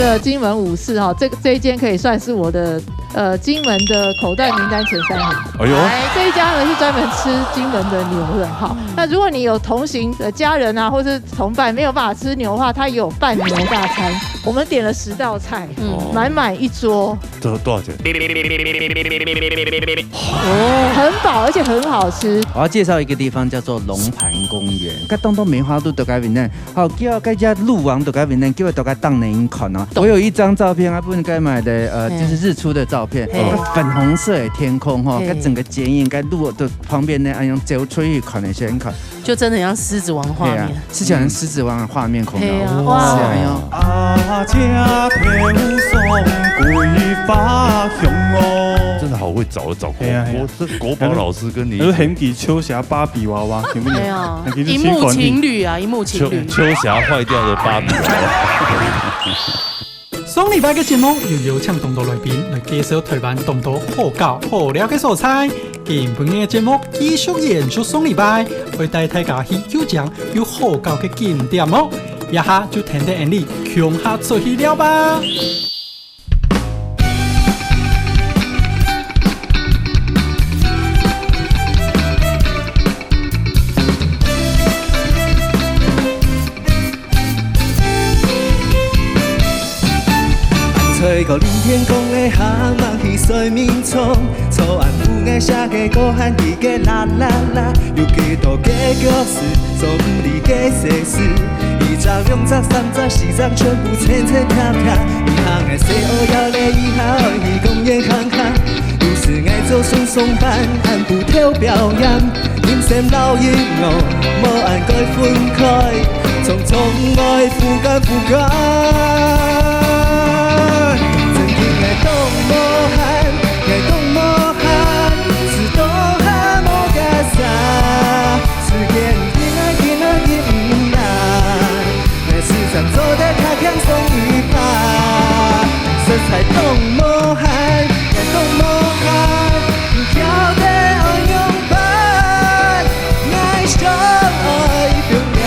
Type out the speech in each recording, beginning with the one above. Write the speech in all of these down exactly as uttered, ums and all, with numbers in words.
呃，金门武士哈，这个，这一间可以算是我的，呃，金门的口袋名单前三名。哎呦。哎，这一家呢是专门吃金门的牛的哈。嗯。那如果你有同行的家人啊，或是同伴没有办法吃牛的话，它有半牛大餐。我们点了十道菜，嗯。哦。满满一桌。多，多少钱？哦。很饱，而且很好吃。我要介绍一个地方，叫做龙盘公园。該當多梅花鹿在該面呢，好，叫該隻鹿王在該面呢，叫佢在該當年看哦。懂。我有一張照片，啊，分該買的，呃，嘿。就是日出的照片，嘿。那粉紅色的天空哈，嘿。該整個剪影，該鹿的旁邊呢，哎，用走出去看一下，你看。就真的很像獅子王的画面。嘿啊，是像獅子王的畫面，看到。嘿啊，哇。是啊，哎呦。阿姐天上桂花香哦。真的好會找，找国，嘿啊，嘿啊。国，這國寶老師跟你。還有很多秋霞芭比娃娃，有沒有？沒有，很多一幕情侶啊，一幕情侶。秋，秋霞壞掉的芭比娃娃。上禮拜个節目又邀請當多來賓來介紹臺灣當多好搞好尞个所在。今晡日个節目繼續延續上禮拜，會帶大家去又靚又好搞个景點哦。這下就跈等𠊎俚共下出去尞吧！ 吹過林天公个蛤蟆去睡眠床，昨暗晡𠊎寫个歌還記个啦啦啦，有幾多个故事做毋離个世事，一隻、兩隻、三隻、四隻，全部清清聽聽。一行个細孲仔咧，一下愛去公園行行，有時𠊎做順上班，暗晡頭表演。 人生路一路，無恁該分開，總總愛負擔負擔。曾經𠊎當無閒，𠊎當無閒，試著還無結煞。時間緊啊緊啊緊毋來，𠊎時常做得較輕鬆一下。實在當無閒，𠊎當無閒，毋曉得愛仰般。 𠊎想愛放尞，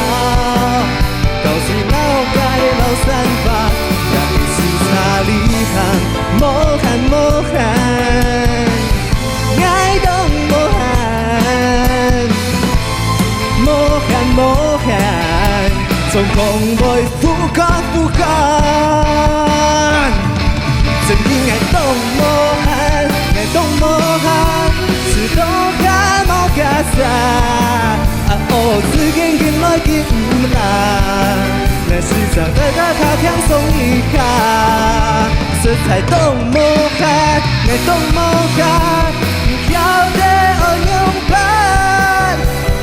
到時老街老山花，也係時差旅行，無閒無閒，𠊎當無閒，無閒無閒，總講會 負擔負擔。曾經𠊎當無閒，𠊎當無閒，試著還無結煞。啊哦，時間緊來緊毋來，𠊎時常做得較輕鬆一下。實在當無閒，𠊎當無閒，毋曉得愛仰般。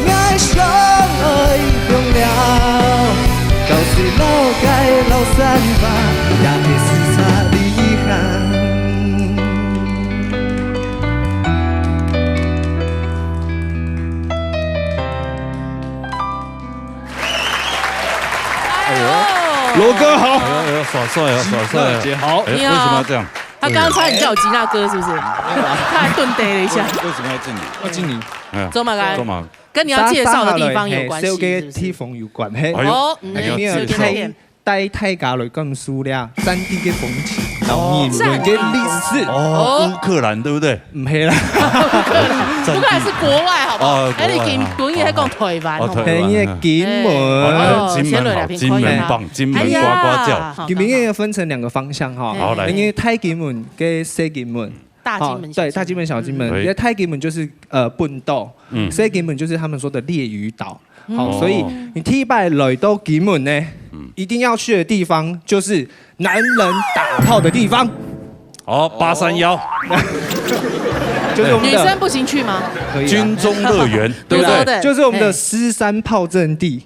𠊎想愛放尞，到時老街老山花，也係時差旅行。哎呦，羅哥好。哎呦，哎呦，耍帥啊，耍帥啊。吉娜姐好。哎，你好。為什麼要這樣？他剛剛差點叫我吉娜哥，是不是？他還頓呆了一下。為什麼要敬禮？要敬禮。哎呀，做麼个？做麼个？ 跟你要介紹的地方有關係，係不是？哎，小个地方有關係。哎呦，哦，嗯，哎呦，有沒有介紹。帶，帶大家來感受一下當地个風情，然後人文个歷史。哦，哦。烏克蘭，對不對？毋係啦。烏克蘭是國外，好不好？哦，國外啊。哎，你今，今日還講臺灣，哦，好不好？臺灣啊。今日金門。哦，金門好，先來聊天，金門棒，金門呱呱叫。哎呀，好，今天也分成兩個方向哈，好，來。因為大金門跟小金門， 大金門、哦，對，小金門。大金門、小金門，嗯。因為大金門就是，呃，本島，嗯。小金門就是他們說的烈嶼島。好，嗯。所以你第一擺來到金門呢，嗯。一定要去的地方就是男人打炮的地方。哦，八三一。就是我們的女生不行去嗎？可以啊。軍中樂園，對不對？女生的，就是我們的嘿。獅山炮陣地。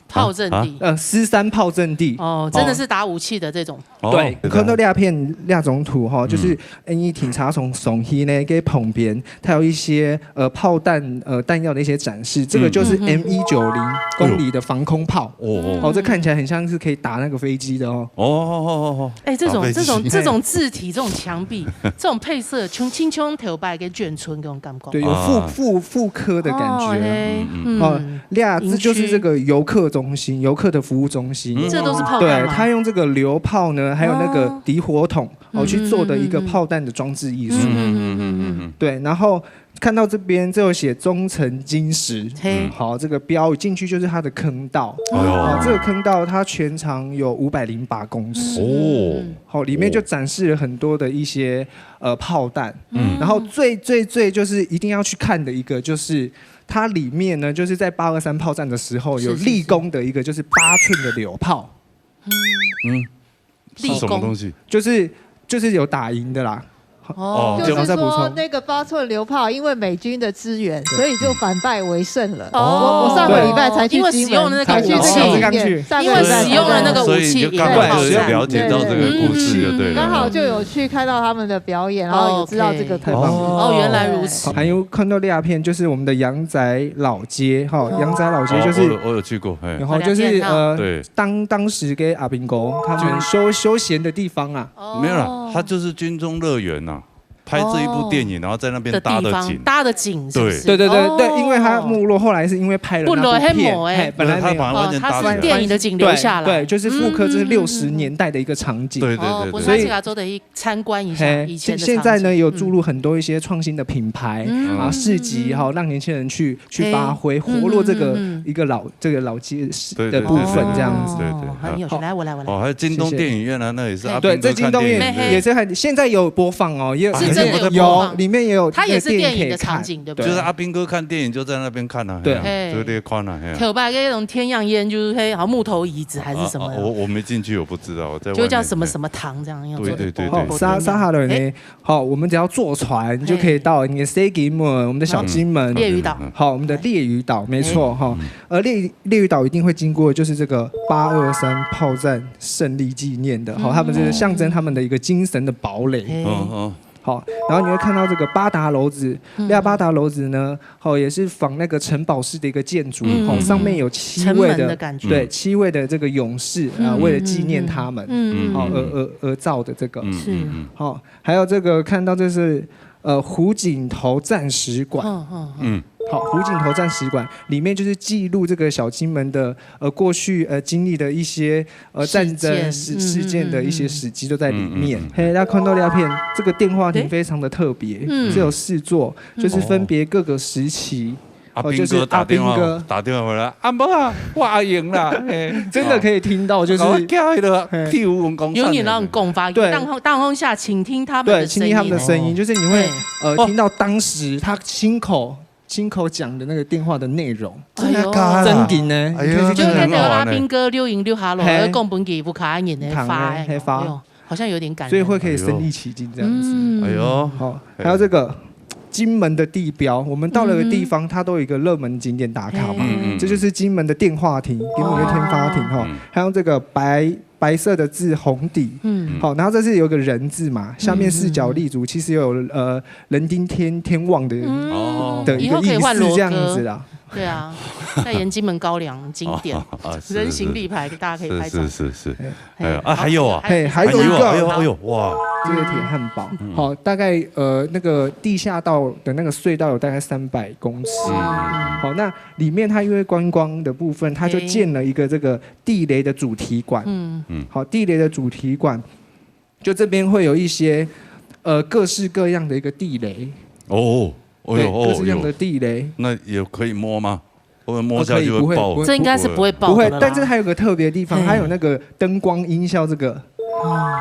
炮陣地。啊？呃，獅山炮陣地。哦，真的是打武器的這種。哦。對，哦，看到那片那種圖哈，就是嗯。 因為停車場上去呢，該旁邊，它有一些，呃，炮彈，呃，彈藥的一些展示，這個就是嗯。M一九零公里的防空炮。哦，哦。哦，這看起來很像是可以打那個飛機的哦。哦，哦，哦，哦。哎，這種，打飛機。這種，這種字體，這種牆壁，這種配色，像，親像頭擺个眷村那種感覺。對，有復，啊。復，復刻的感覺。哦，嘿，嗯，嗯。嗯。哦，那，這就是這個遊客中中心、游客的服务中心。这都是炮弹吗？对，他用这个榴炮呢，还有那个哦。底火筒，哦，去做的一个炮弹的装置艺术。嗯嗯嗯嗯嗯嗯。对，然后看到这边，这有写中层晶石，嘿。好，这个标一进去就是它的坑道。哎呦。哦，这个坑道它全长有五百零八公尺。哦。好，里面就展示了很多的一些，呃，炮弹。嗯。然后最最最就是一定要去看的一个，就是它里面呢，就是在八二三炮战的时候有立功的一个，就是八寸的榴炮。嗯。是什么东西？就是，就是有打赢的啦。哦，就是说那个八寸榴炮，因为美军的支援，所以就反败为胜了。哦。我，我上个礼拜才去金门，因为使用了那个武器。才去那个景点，上个礼拜才在。因为使用了那个武器，所以你就刚好就了解到这个故事就对了。嗯，刚好就有去看到他们的表演，然后有知道这个故事。哦，OK。太棒了。哦，原来如此。还有看到那片，就是我们的阳仔老街，哈，阳仔老街就是，哦，我有，我有去过，嘿。然后就是，呃，对。当，当时跟阿兵哥他们休，休闲的地方啊。哦。没有啦，它就是军中乐园呐，拍这一部电影，然后在那边搭的景。的地方，搭的景是不是？对。对对对对，哦。因为它没落，后来是因为拍了那部片，本来很美欸。嘿，本来没有。不是，它本来完全搭起来。哦，它是电影的景留下来。对，对，就是复刻，这是六十年代的一个场景。嗯，嗯，嗯，嗯。对对对对。哦，不是，它这个做的一 参观一下以前的场景。嘿，现，现在呢，有注入很多一些创新的品牌，嗯。啊，市集，嗯。哈，让年轻人去，去发挥，嘿。活络这个，嗯，嗯，嗯，嗯。一个老，这个老街市的部分这样子。对，对，对，对，对，对。哦，很有趣。好。来，我来，我来。哦，还有金东电影院啊，谢谢。那也是阿兵哥看电影，对，这金东电影院也是很，现在有播放哦，也有，啊，里面有，里面也有那个电影可以看。它也是电影的场景，对不对？就是阿兵哥看电影就在那边看啊，对。嘿啊，嘿。就那个看啊，嘿啊。可怕，那种天样烟，就是，嘿，好像木头椅子还是什么的。啊，啊，我，我没进去，我不知道，我在外面。就叫什么什么堂这样，要做的。对，对，对，对。好，沙，沙哈人呢， 好，我们只要坐船就可以到那个小金门，我们的小金门。嗯。烈屿岛。好，我们的烈屿岛，没错，哈。嗯。而烈，烈屿岛一定会经过，就是这个八二三炮战胜利纪念的，哈，嗯。他们就是象征他们的一个精神的堡垒。嘿。嗯，嗯。好，然后你会看到这个八达楼子，嗯。那八达楼子呢，好，也是仿那个城堡式的一个建筑，嗯，好，嗯，上面有七位的，城门的感觉。对，七位的这个勇士，啊，嗯，为了纪念他们，嗯，嗯，好，而，嗯。而，而造的这个。嗯，是。嗯，嗯。好， 还有这个看到这是，呃，湖景头战史馆。嗯，嗯，嗯。嗯。好，湖景头战史馆里面就是记录这个小金门的，呃，过去，呃，经历的一些，呃，事件。战争事，嗯，事件的一些史记都在里面。嗯，嗯，嗯，嗯。嘿，大家看到那片，这个电话亭非常的特别，嗯。只有四座，就是分别各个时期 阿兵哥打电话，哦，就是阿兵哥。打电话回来，啊，無啊，我阿英啦，嘿。真的可以听到，就是，哦，我驚彼个，嘿。譬如講，有人摎人講法，對。當，當當下，請聽他們的聲音。對，請聽他們的聲音，就是你會，嘿。呃，哦。聽到當時他親口，親口講的那個電話的內容。真的假的？哎喲。真的呢，哎喲，你可以去聽聽看。真的很好玩呢。就會聽到阿兵哥錄音錄下來，嘿。講分佢屋下人的話，聽的，嘿，話。哎喲。 好像有點感人。所以會可以身臨其境這樣子。嗯。哎喲。好，還有這個金門的地標，我們到了一個地方，嗯。它都有一個熱門景點打卡嘛，嗯，嗯，嗯。這就是金門的電話亭，金門的電話亭哈，嗯。還有這個白，白色的字紅底，嗯。好，然後這是有個人字嘛，下面四角立足，嗯。其實有，呃，人丁天，天旺的，嗯。哦。的一個意思這樣子啦。以後可以換羅哥。 對啊，代言金門高粱經典，哦，啊，是，人形立牌，大家可以拍照。是，是，是，是。哎，啊，還有啊，嘿，還有一個，還有，哎喲，哎喲，哇。這個鐵漢堡，嗯。好，大概，呃，那個地下道的那個隧道有大概三百公尺。嗯。好，那裡面它因為觀光的部分，它就建了一個這個地雷的主題館。嗯。嗯。好，地雷的主題館，就這邊會有一些，呃，各式各樣的一個地雷。哦， 哎喲，對，各式各樣的地雷。哦喲，那也可以摸嗎？會不會摸下去會爆？呃，可以，不會，不會。這應該是不會爆的啦。不會，但是它有個特別的地方，嘿。它有那個燈光音效這個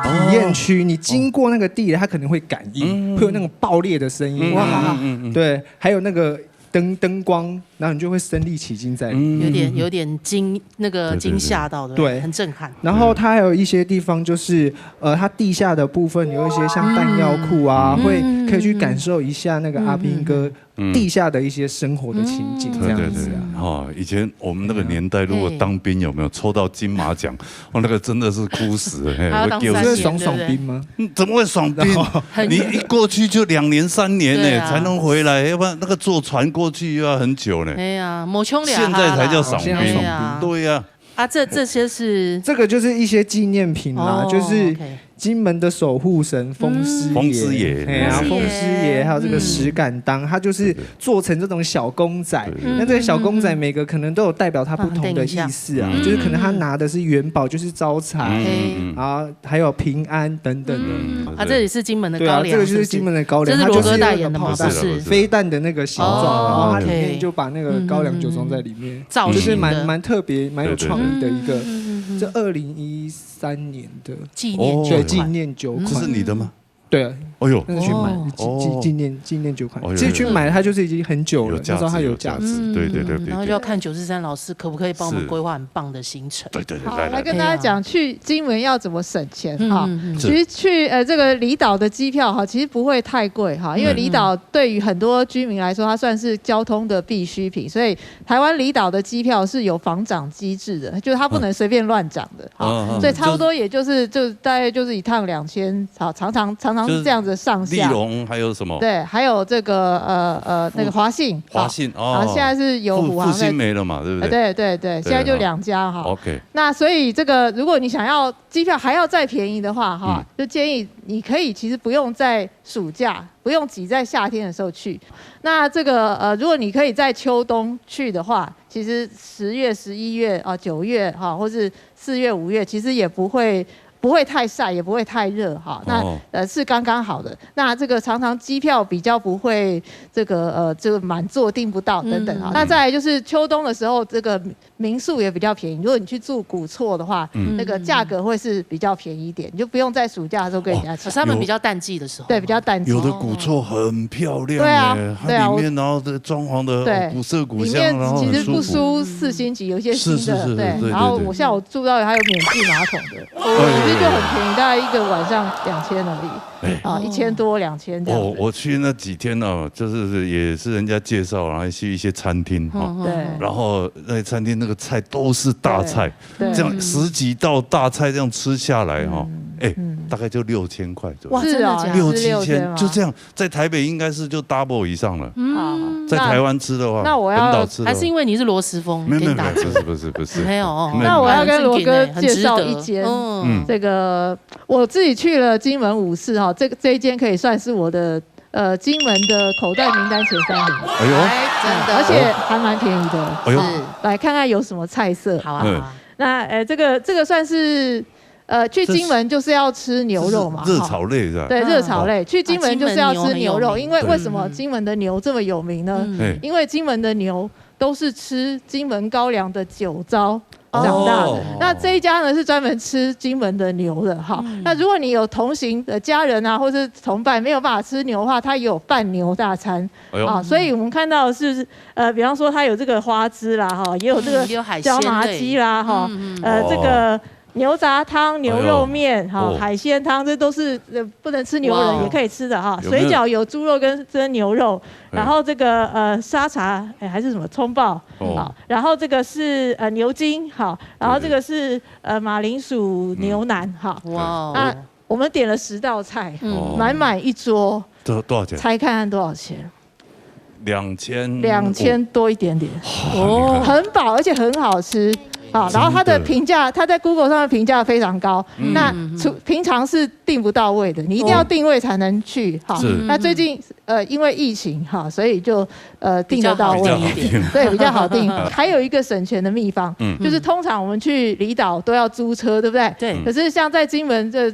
體驗區，哦。你經過那個地雷，它可能會感應，嗯。會有那種爆裂的聲音。嗯，哇。嗯，嗯，嗯，嗯。對，還有那個燈，燈光，然後你就會身臨其境在裡面。嗯。有點，有點驚，那個驚嚇到，對不對？對。很震撼。然後它還有一些地方就是，呃，它地下的部分有一些像彈藥庫啊，嗯。會，可以去感受一下那個阿兵哥 嗯。地下的一些生活的情景這樣子啊。嗯。對，對，對。哦，以前我們那個年代，如果當兵有沒有抽到金馬獎？哦，那個真的是哭死了，嘿，還要當三年，會丟死。這是爽爽兵嗎？對不對？嗯，怎麼會爽兵？然後你一過去就兩年、三年呢，對啊。才能回來，要不然那個坐船過去又要很久呢。哎呀，沒衝了哈。現在才叫爽兵。現在叫爽兵。哎呀。對呀。 啊，這，這些是？這個就是一些紀念品啦，哦，就是，OK。金门的守护神风师爷，风师爷哎呀，嗯风师爷，还有这个嗯石敢当，他就是对对做成这种小公仔。对那这个小公仔每个可能都有代表他不同的意思啊，嗯就是可能他拿的是元宝，就是招财，嗯嗯然后还有平安等等的。嗯啊，这里是金门的对啊，高粱，这个就是金门的高粱，是不是这是罗哥代言的吗？它就是有一个炮弹不是飞弹的那个形状，哦然后它里 OK 面就把那个高粱酒庄在里面，造型的就是蛮蛮特别、蛮有创意的一个。嗯这二零一三年的纪念哦酒款对纪念酒款这是，你的吗？对，哎呦，那是去买哦纪纪纪念纪念酒款哦，有其实去买它就是已经很久了，有价值那时候它有价值。有价值对对对对嗯然后就要看九四三老师可不可以帮我们是规划很棒的行程。对对对，好，来来来，来跟大家讲去金门要怎么省钱哈。嗯嗯嗯其实去呃这个离岛的机票哈，其实不会太贵哈，因为嗯离岛对于很多居民来说，它算是交通的必需品，所以台湾离岛的机票是有防涨机制的，就是它不能随便乱涨的。好，嗯嗯所以差不多也就是就大概就是一趟两千，好，常常常常是这样子上立下。荣还有什么？对，还有这个呃呃那个华信，华信哦，啊，现在是由复虎航在复兴没了嘛，对不呃对？对对对，现在就两家哈。 OK，那所以这个，如果你想要机票还要再便宜的话，哈，嗯就建议你可以其实不用在暑假，不用挤在夏天的时候去。那这个呃，如果你可以在秋冬去的话，其实十月、十一月啊、九月哈，或是四月、五月，其实也不会不会太晒，也不会太热哈。那、哦呃是刚刚好的。那这个常常机票比较不会这个呃这个满座订不到等等啊。嗯那再来就是秋冬的时候，这个民宿也比较便宜。如果你去住古厝的话，嗯那个价格会是比较便宜一点，你就不用在暑假的时候跟人家抢。可是他们比较淡季的时候，对，比较淡季。有的古厝很漂亮对啊哎，对啊它里面然后的装潢的对古色古里香，然后面其实不很舒服。输四星级，有一些新的，是是是是对对然后对我下午住到还有免治马桶的，哎其实就很便宜，大概一个晚上两千而已，哎啊，一千多两千这样子。哦，我去那几天呢，就是也是人家介绍，然后去一些餐厅哈，对，然后那些餐厅那个菜都是大菜，对这样十几道大菜这样吃下来哈，哎，嗯大概就六千块左右。哇，是啊真的假的？六七是六千吗千，就这样，在台北应该是就 double 以上了。好，在台湾吃的话，那我要本岛吃的话还是因为你是罗时峰，没有没有没有，给你打折不是不是不是，没有哦，没有那我要跟很罗哥很值得介绍一间嗯，嗯这个我自己去了金门五次哈，这个这一间可以算是我的呃金门的口袋名单前三名，哎呦，哎，真的，而且还蛮便宜的。哎呦是来看看有什么菜色。好啊，嗯好啊那呃，这个这个算是呃去金门就是要吃牛肉嘛，这是热哈炒类是吧？对，嗯热炒类，去金门就是要吃牛肉，啊金门牛很有名因为为什么金门的牛这么有名呢？嗯哎，因为金门的牛都是吃金门高粱的酒糟长大的。哦那这一家呢是专门吃金门的牛的哈。那如果你有同行的家人啊，或是同伴没有办法吃牛的话，它也有半牛大餐哎呦啊。所以我们看到的是呃，比方说它有这个花枝啦哈，也有这个嗯也有海鲜椒麻鸡啦哈，嗯嗯呃，哦这个牛杂汤、牛肉面哈、哎呦哦海鲜汤，这都是呃不能吃牛哇哦人也可以吃的哈。有没有水饺有猪肉跟蒸牛肉，哎然后这个呃沙茶哎还是什么葱爆哦啊，然后这个是呃牛筋哈，然后这个是呃马铃薯牛腩哈。哇哦，那我们点了十道菜，嗯哦满满一桌，多多少钱？猜看看多少钱？两千两千多一点点，哦，很饱而且很好吃。好，然后它的评价，它在 Google 上面评价非常高。那除平常是订不到位的，你一定要订位才能去哈。是那最近呃因为疫情哈，所以就呃订得到位比较好订一点。对，比较好订。还有一个省钱的秘方，嗯就是通常我们去离岛都要租车，对不对？对可是像在金门这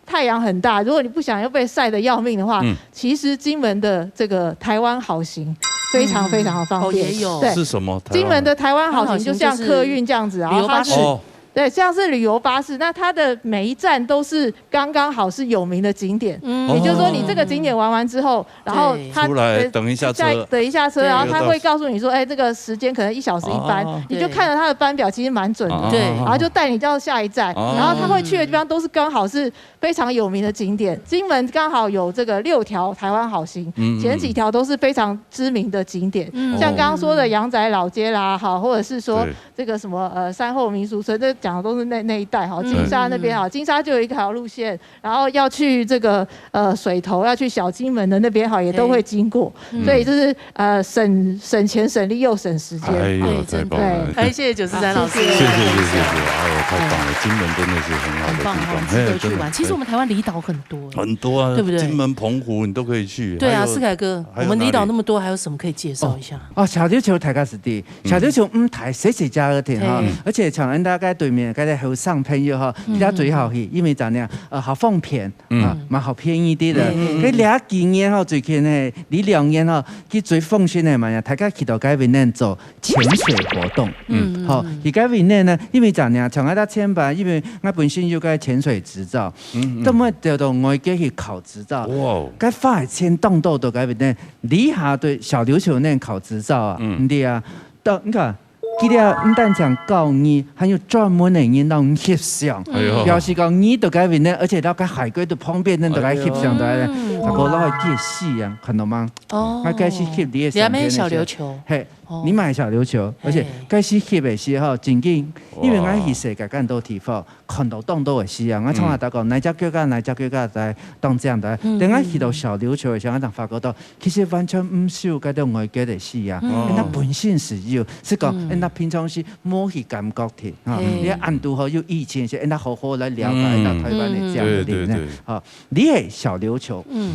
太阳很大，如果你不想要被晒得要命的话，嗯其实金门的这个台湾好行非常非常的方便。哦也有对，是什么？台湾金门的台湾好行就像客运这样子，然后它是旅游巴士哦，对，像是旅游巴士，那它的每一站都是刚刚好是有名的景点。嗯也就是说，你这个景点玩完之后，然后它出来等一下车下等一下车，然后他又到会告诉你说，哎，这个时间可能一小时一班哦，你就看了他的班表，其实蛮准的。对啊啊啊然后就带你到下一站，哦然后他会去的地方都是刚好是非常有名的景点。金门刚好有这个六条台湾好行，嗯嗯前几条都是非常知名的景点，嗯像刚刚说的阳仔老街啦，哈，或者是说对这个什么呃山后民俗村，这讲的都是那，那一带哈，嗯。金沙那边哈，金沙就有一条路线，然后要去这个，呃，水头，要去小金门的那边哈，也都会经过。对。嗯。所以就是，呃，省，省钱省力又省时间。哎呦，对，太棒了。真的。感谢九十三老师。谢谢，谢谢，谢谢。哎呦，太棒了，金门真的是很好的地方。很棒哦，值得去玩。哎，真的。其实我们台湾离岛很多耶。很多啊，对不对？金门、澎湖你都可以去。对啊，还有，世凯哥，还有哪里？我们离岛那么多，还有什么可以介绍一下？哦，哦，小琉球大家是的，嗯。小琉球，嗯，大，細細隻个地方，嘿。而且像咱大家对面，該个后生朋友吼，嗯。比較最好去，因为怎样，呃，好方便，嗯。啊，蛮好便宜的了。嗯，嗯，嗯。該两几年吼，最近呢，这两年吼，去最风行的嘛，大家去到该边呢做潜水活动。嗯，嗯，吼，嗯。去该边呢，因为怎样，像俺大前辈，因为俺本身有个潜水执照，嗯，嗯。都没得到外国去考执照。哇哦。该花钱当多到该边呢，你下对小琉球那考执照啊，嗯。你啊，到，你看， 佢个毋單淨教你，還有專門个人摎你翕相，哎喲。表示講你在該位呢，而且到該海龜的旁邊呢，在該翕相，在該，嗯。大家摎佢翕相，看到嗎？哦。啊，該係翕你个相片那些。你還沒小琉球？嘿，哦。你買小琉球，而且嘿。該係翕个時候，正經，因為𠊎去世界恁多地方， 看到當多个需要。𠊎常常在講，嗯。哪隻國家，哪隻國家在當這樣的。嗯，等𠊎去到小琉球个時候，𠊎正發覺到，其實完全毋需要該種外國个需要。嗯。因為本身係有，係講，嗯。因為平常時無去感覺的，哈。嘿。你看印度吼有疫情時，因為好好來了解，嗯。因為台灣个這樣的理念，嗯。對，對，對。哈。你个小琉球，嗯。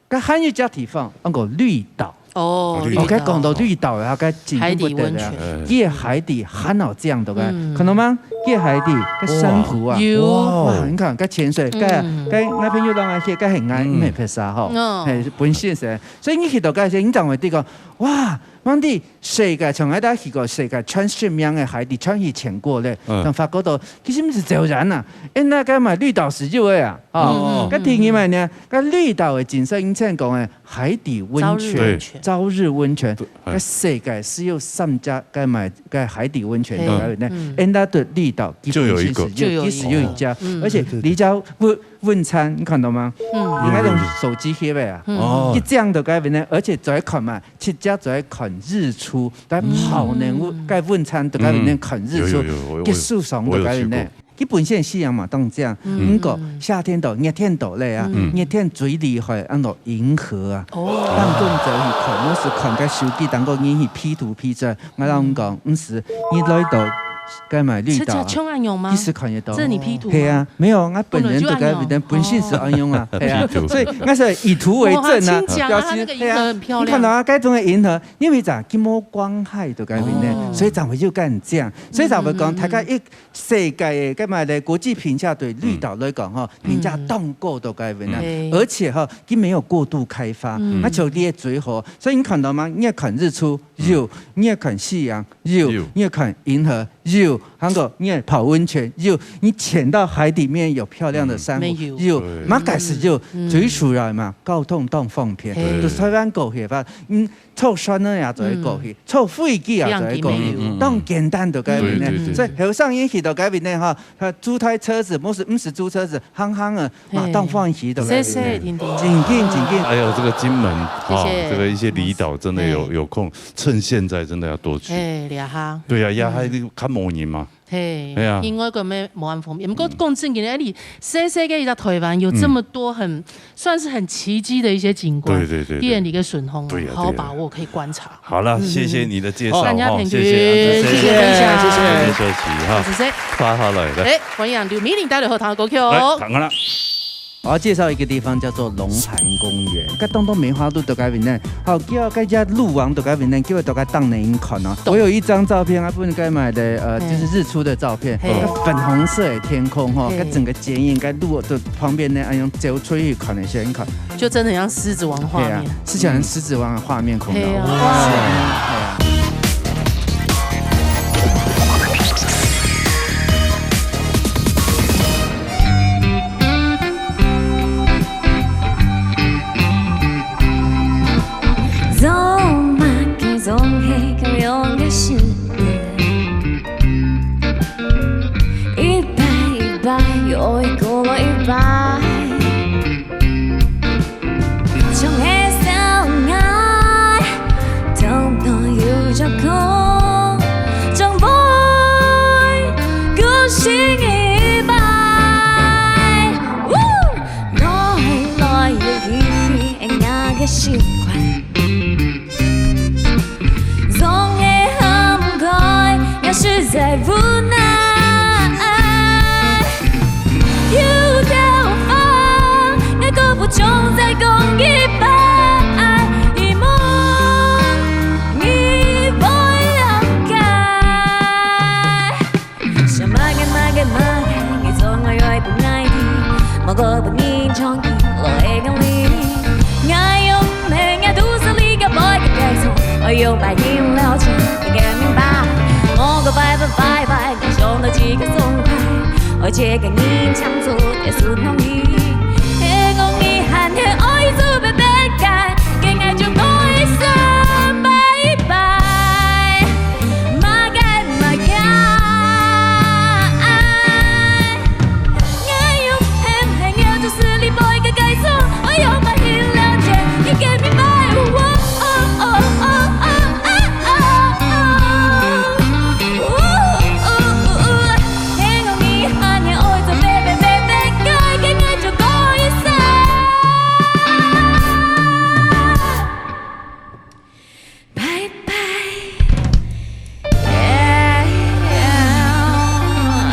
該還有一隻地方，安到綠島。哦，綠島。OK，講到綠島啊，該景色不得了。海底溫泉。佢个海底還好靚，對不對？嗯。看到嗎？佢个海底，該珊瑚啊。哇。有。哇，你看，該潛水，該，嗯。該，該朋友讓𠊎去，該很愛，嗯。毋係別儕吼。哦。嘿，本身係。所以你去到該時，你正會知講，哇， 問題，世界，像𠊎兜去過世界全十名个海底全去潛過咧，嗯。正發覺到，其實毋係自然啊，因為該嘛綠島係有个啊，哦。哦。該第二嘛呢，該綠島个景色，以前講个海底溫泉，朝日溫泉。對。朝日溫泉，對，哎。該世界係有三隻該嘛，該海底溫泉，嘿。對不對？嗯。因為對綠島，就有一個。其實係有，就有一個。其實有一家，嗯。而且你只要問， 問餐，你看到嗎？嗯。你那種手機翕个啊，嗯。哦。一張就該邊呢，而且在看嘛，直接在看日出，在泡呢，嗯。該問餐就該邊呢看日出，有，有，有，我，我有，結束爽就該邊呢。我有去過。佢本身係夕陽嘛，當靚。嗯。毋過夏天到，熱天到咧啊，嗯。熱天最厲害，安到銀河啊。哦。當中就去看，毋係看該手機，當過人去P圖P出來， 𠊎摎你講，毋係，你來到該嘛綠島啊，直接像恁樣嗎？其實看得到。這你P圖嗎？係啊，沒有，𠊎本人都該本人就恁樣。本身係恁樣啊，哦。係啊，P圖。所以𠊎係以圖為證啊，哇，好親切啊，表示，它那個銀河很漂亮。係啊，你看到啊，該種个銀河，因為咋，佢無光害都該邊呢，哦。所以正會有恁靚，所以正會講，嗯，嗯，嗯。大家一世界个該嘛咧，國際評價對綠島來講吼，嗯。評價當高都該邊呢，嗯。而且吼，佢沒有過度開發，嗯。那就列最好，所以你看到嗎？你也看日出，有，嗯。你也看夕陽， 有，有。你也看銀河，有，還有你也泡溫泉，有，你潛到海裡面有漂亮的珊瑚，嗯。沒有。有，對。麼个係有，嗯。最主要嘛，交通當方便，嘿。就台灣過去吧，嗯，坐船呢也做得過去，嗯。坐飛機也做得過去，非常方便。嗯，嗯，嗯。當簡單就該邊呢。對，對，對，對。所以後生人去到該邊呢，哈，佢租台車子，毋係，毋係租車子，行行啊，嘛，嘿。當歡喜就該邊呢。謝謝婷婷。真緊，真緊。哎呦，這個金門，謝謝。哦，這個一些離島真的有，嘿。有空 趁現在真的要多去。嘿，這下。對啊，這下你較無人嘛。嘿，哎呀。應該講無恁方便。毋過講正經个，哎，你細細个一隻台灣有這麼多很，嗯。算是很奇蹟的一些景觀，對，對，對，對。在你个身邊，對呀，好好把握，對呀。可以觀察。好了，嗯。謝謝你的介紹，好，感謝平均，哈，謝謝安德森，謝謝分享。謝謝，謝謝。謝謝休息，哈。謝謝。發下來，來。哎，歡迎劉美玲帶來好聽的歌曲哦。來，聽看啦。 我要介紹一個地方叫做龍潭公園，該當多梅花鹿在該邊呢，好，叫該隻鹿王在該邊呢，叫佢在該當呢看哦。懂。我有一張照片，啊，分該買的，呃，嘿。就是日出的照片，嘿。該粉紅色的天空吼，嘿。該整個剪影，該鹿在旁邊呢，哎，用走出去看一下，你看。就真的很像獅子王畫面。對啊，是像獅子王的畫面，看到。嘿啊。哇。對啊。 總嘛就總係共樣个時節，一擺一擺又過了一擺。總係想愛，當多有你的个习惯，总会涵盖，也实在无奈。有地方，我可不总在讲一半，一梦，你不要改。 Sa makan, makan, makan, ngitu ngayoi punai di. Mako pangin chong ki lo e kang li. Ngayong menya du sa li ka boy ka kai so. Ayong bai yin lao chan, ka min ba. Mako bye, bye, bye, bye. Ni shong da ji ka song kai. Oi che ka nin chang so, ya sun hong yi. He ngong ni han he oi zu be be kai. Ke ngai chung noi sa bye bye. Makan, makan. Ngayong hem, hem, ngayong tu sili boy ka kai so. Oi, yo, ma hin liao che, you get me by. Oh, oh, oh. Heng on ni han ye oi, so baby, baby, kai, kai, kai, cho koi sa. Bye bye. Yeah, yeah. 哦，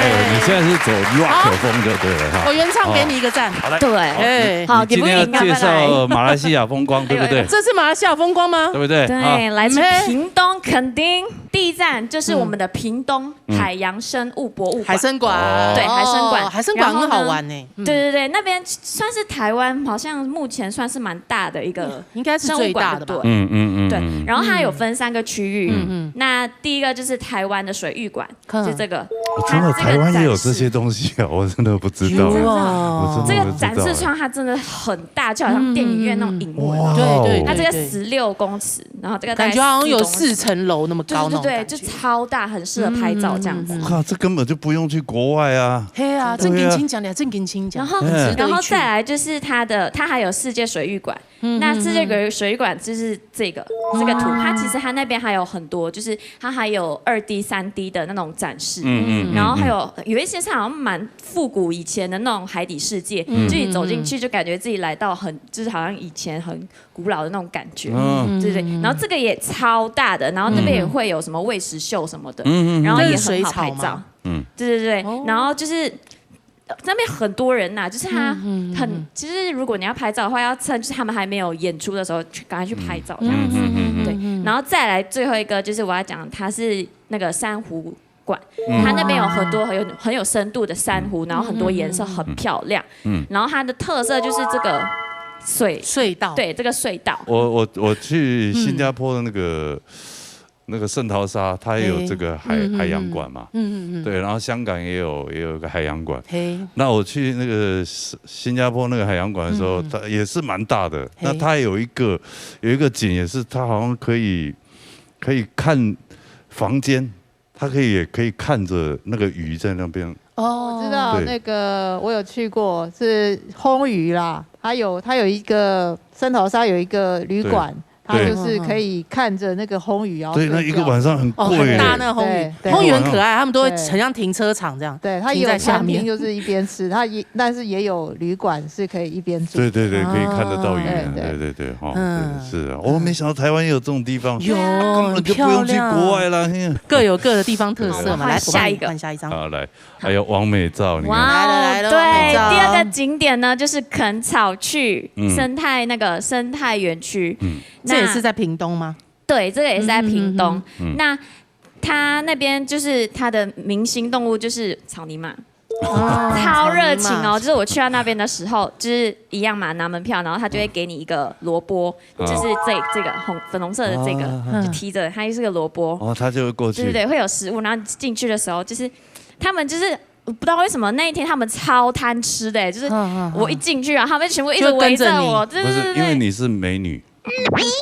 哎，你现在是走 rock 风就对了哈。我原唱给你一个赞。好来，对好哎你今天要介绍马来西亚风光，对不对？这是马来西亚风光吗？对不对？啊对，来自屏东垦丁，第一站就是我们的屏东海洋生物博物馆。海参馆，哦对海参馆哦海参馆很好玩呢。对对对，那边算是台湾好像目前算是蛮大的一个应该是生物馆最大的吧对嗯嗯嗯，对嗯，然后它有分三个区域，嗯嗯那第一个就是台湾的水域馆，嗯就这个，我真的它这个台湾也有展示这些东西啊，我真的不知道。有我哦真的不知道这个展示窗它真的很大，就好像电影院那种荧幕。哇哦对对对，它这个对十六公尺，然后这个大概对感觉好像有四公尺四层楼那么对高那种对对，感觉。就超大，很适合拍照这样子。嗯嗯嗯哇，这根本就不用去国外啊。嘿啊，对啊正经请讲的，正经请讲，然后，很值得一去然后再来就是它的，它还有世界水域馆。嗯那世界水水域馆就是这个这个图，它其实它那边还有很多，就是它还有二 D、三 D 的那种展示。嗯嗯，然后还有有一些是好像蛮复古以前的那种海底世界，嗯就你走进去就感觉自己来到很，就是好像以前很古老的那种感觉。嗯对对对，然后这个也超大的，然后那边也会有什么喂食秀什么的，嗯嗯然后也这是水很好拍照草吗。嗯，对对对，哦然后就是呃那边很多人呐、就是他嗯嗯嗯很，其实如果你要拍照的话，要趁就是他们还没有演出的时候去赶快去拍照这样子。嗯嗯嗯对，然后再来最后一个就是我要讲，它是那个珊瑚馆，嗯它那边有很多很有很有深度的珊瑚，然后很多颜色很漂亮。嗯然后它的特色就是这个水，隧道，对，这个隧道。我我我去新加坡的那个、那个圣淘沙，它也有这个海、嗯嗯嗯海洋馆嘛。嗯嗯嗯，对，然后香港也有也有一个海洋馆。嘿，那我去那个新新加坡那个海洋馆的时候，嗯它也是蛮大的。嘿那它有一个有一个景也是，它好像可以可以看房间，它可以也可以看着那个鱼在那边。哦我知道对那个，我有去过，是烘鱼啦，它有它有一个圣淘沙有一个旅馆，它对就是可以看着那个烘鱼，然后对，那一个晚上很哦，贵耶。很大那个烘鱼，对对烘鱼很可爱，他们都会很像停车场这样，对，它也有停在下面。餐厅，就是一边吃，它也但是也有旅馆是可以一边住。对对对，可以看得到鱼，啊对对对，哈，嗯对，是啊，我没想到台湾也有这种地方，有，根本就不用去国外啦。嘿各有各的地方特色嘛。好来，换下一个我们换下一张。好，来，还有完美照，你看，哇哦，来来来对，来第二个景点呢就是垦草趣嗯生态那个生态园区。嗯那这也是在屏东吗？对，这个也是在屏东。嗯嗯嗯那它那边就是它的明星动物就是草泥马，哦超热情哦！就是我去到那边的时候，就是一样嘛，拿门票，然后他就会给你一个萝卜，啊就是这这个红粉红色的这个，啊就提着，它就是个萝卜。哦，他就会过去。对对对，会有食物，然后进去的时候，就是他们就是我不知道为什么那一天他们超贪吃的，就是嗯嗯嗯我一进去，然后他们全部一直就跟着你围着我，对不是，对对对。因为你是美女。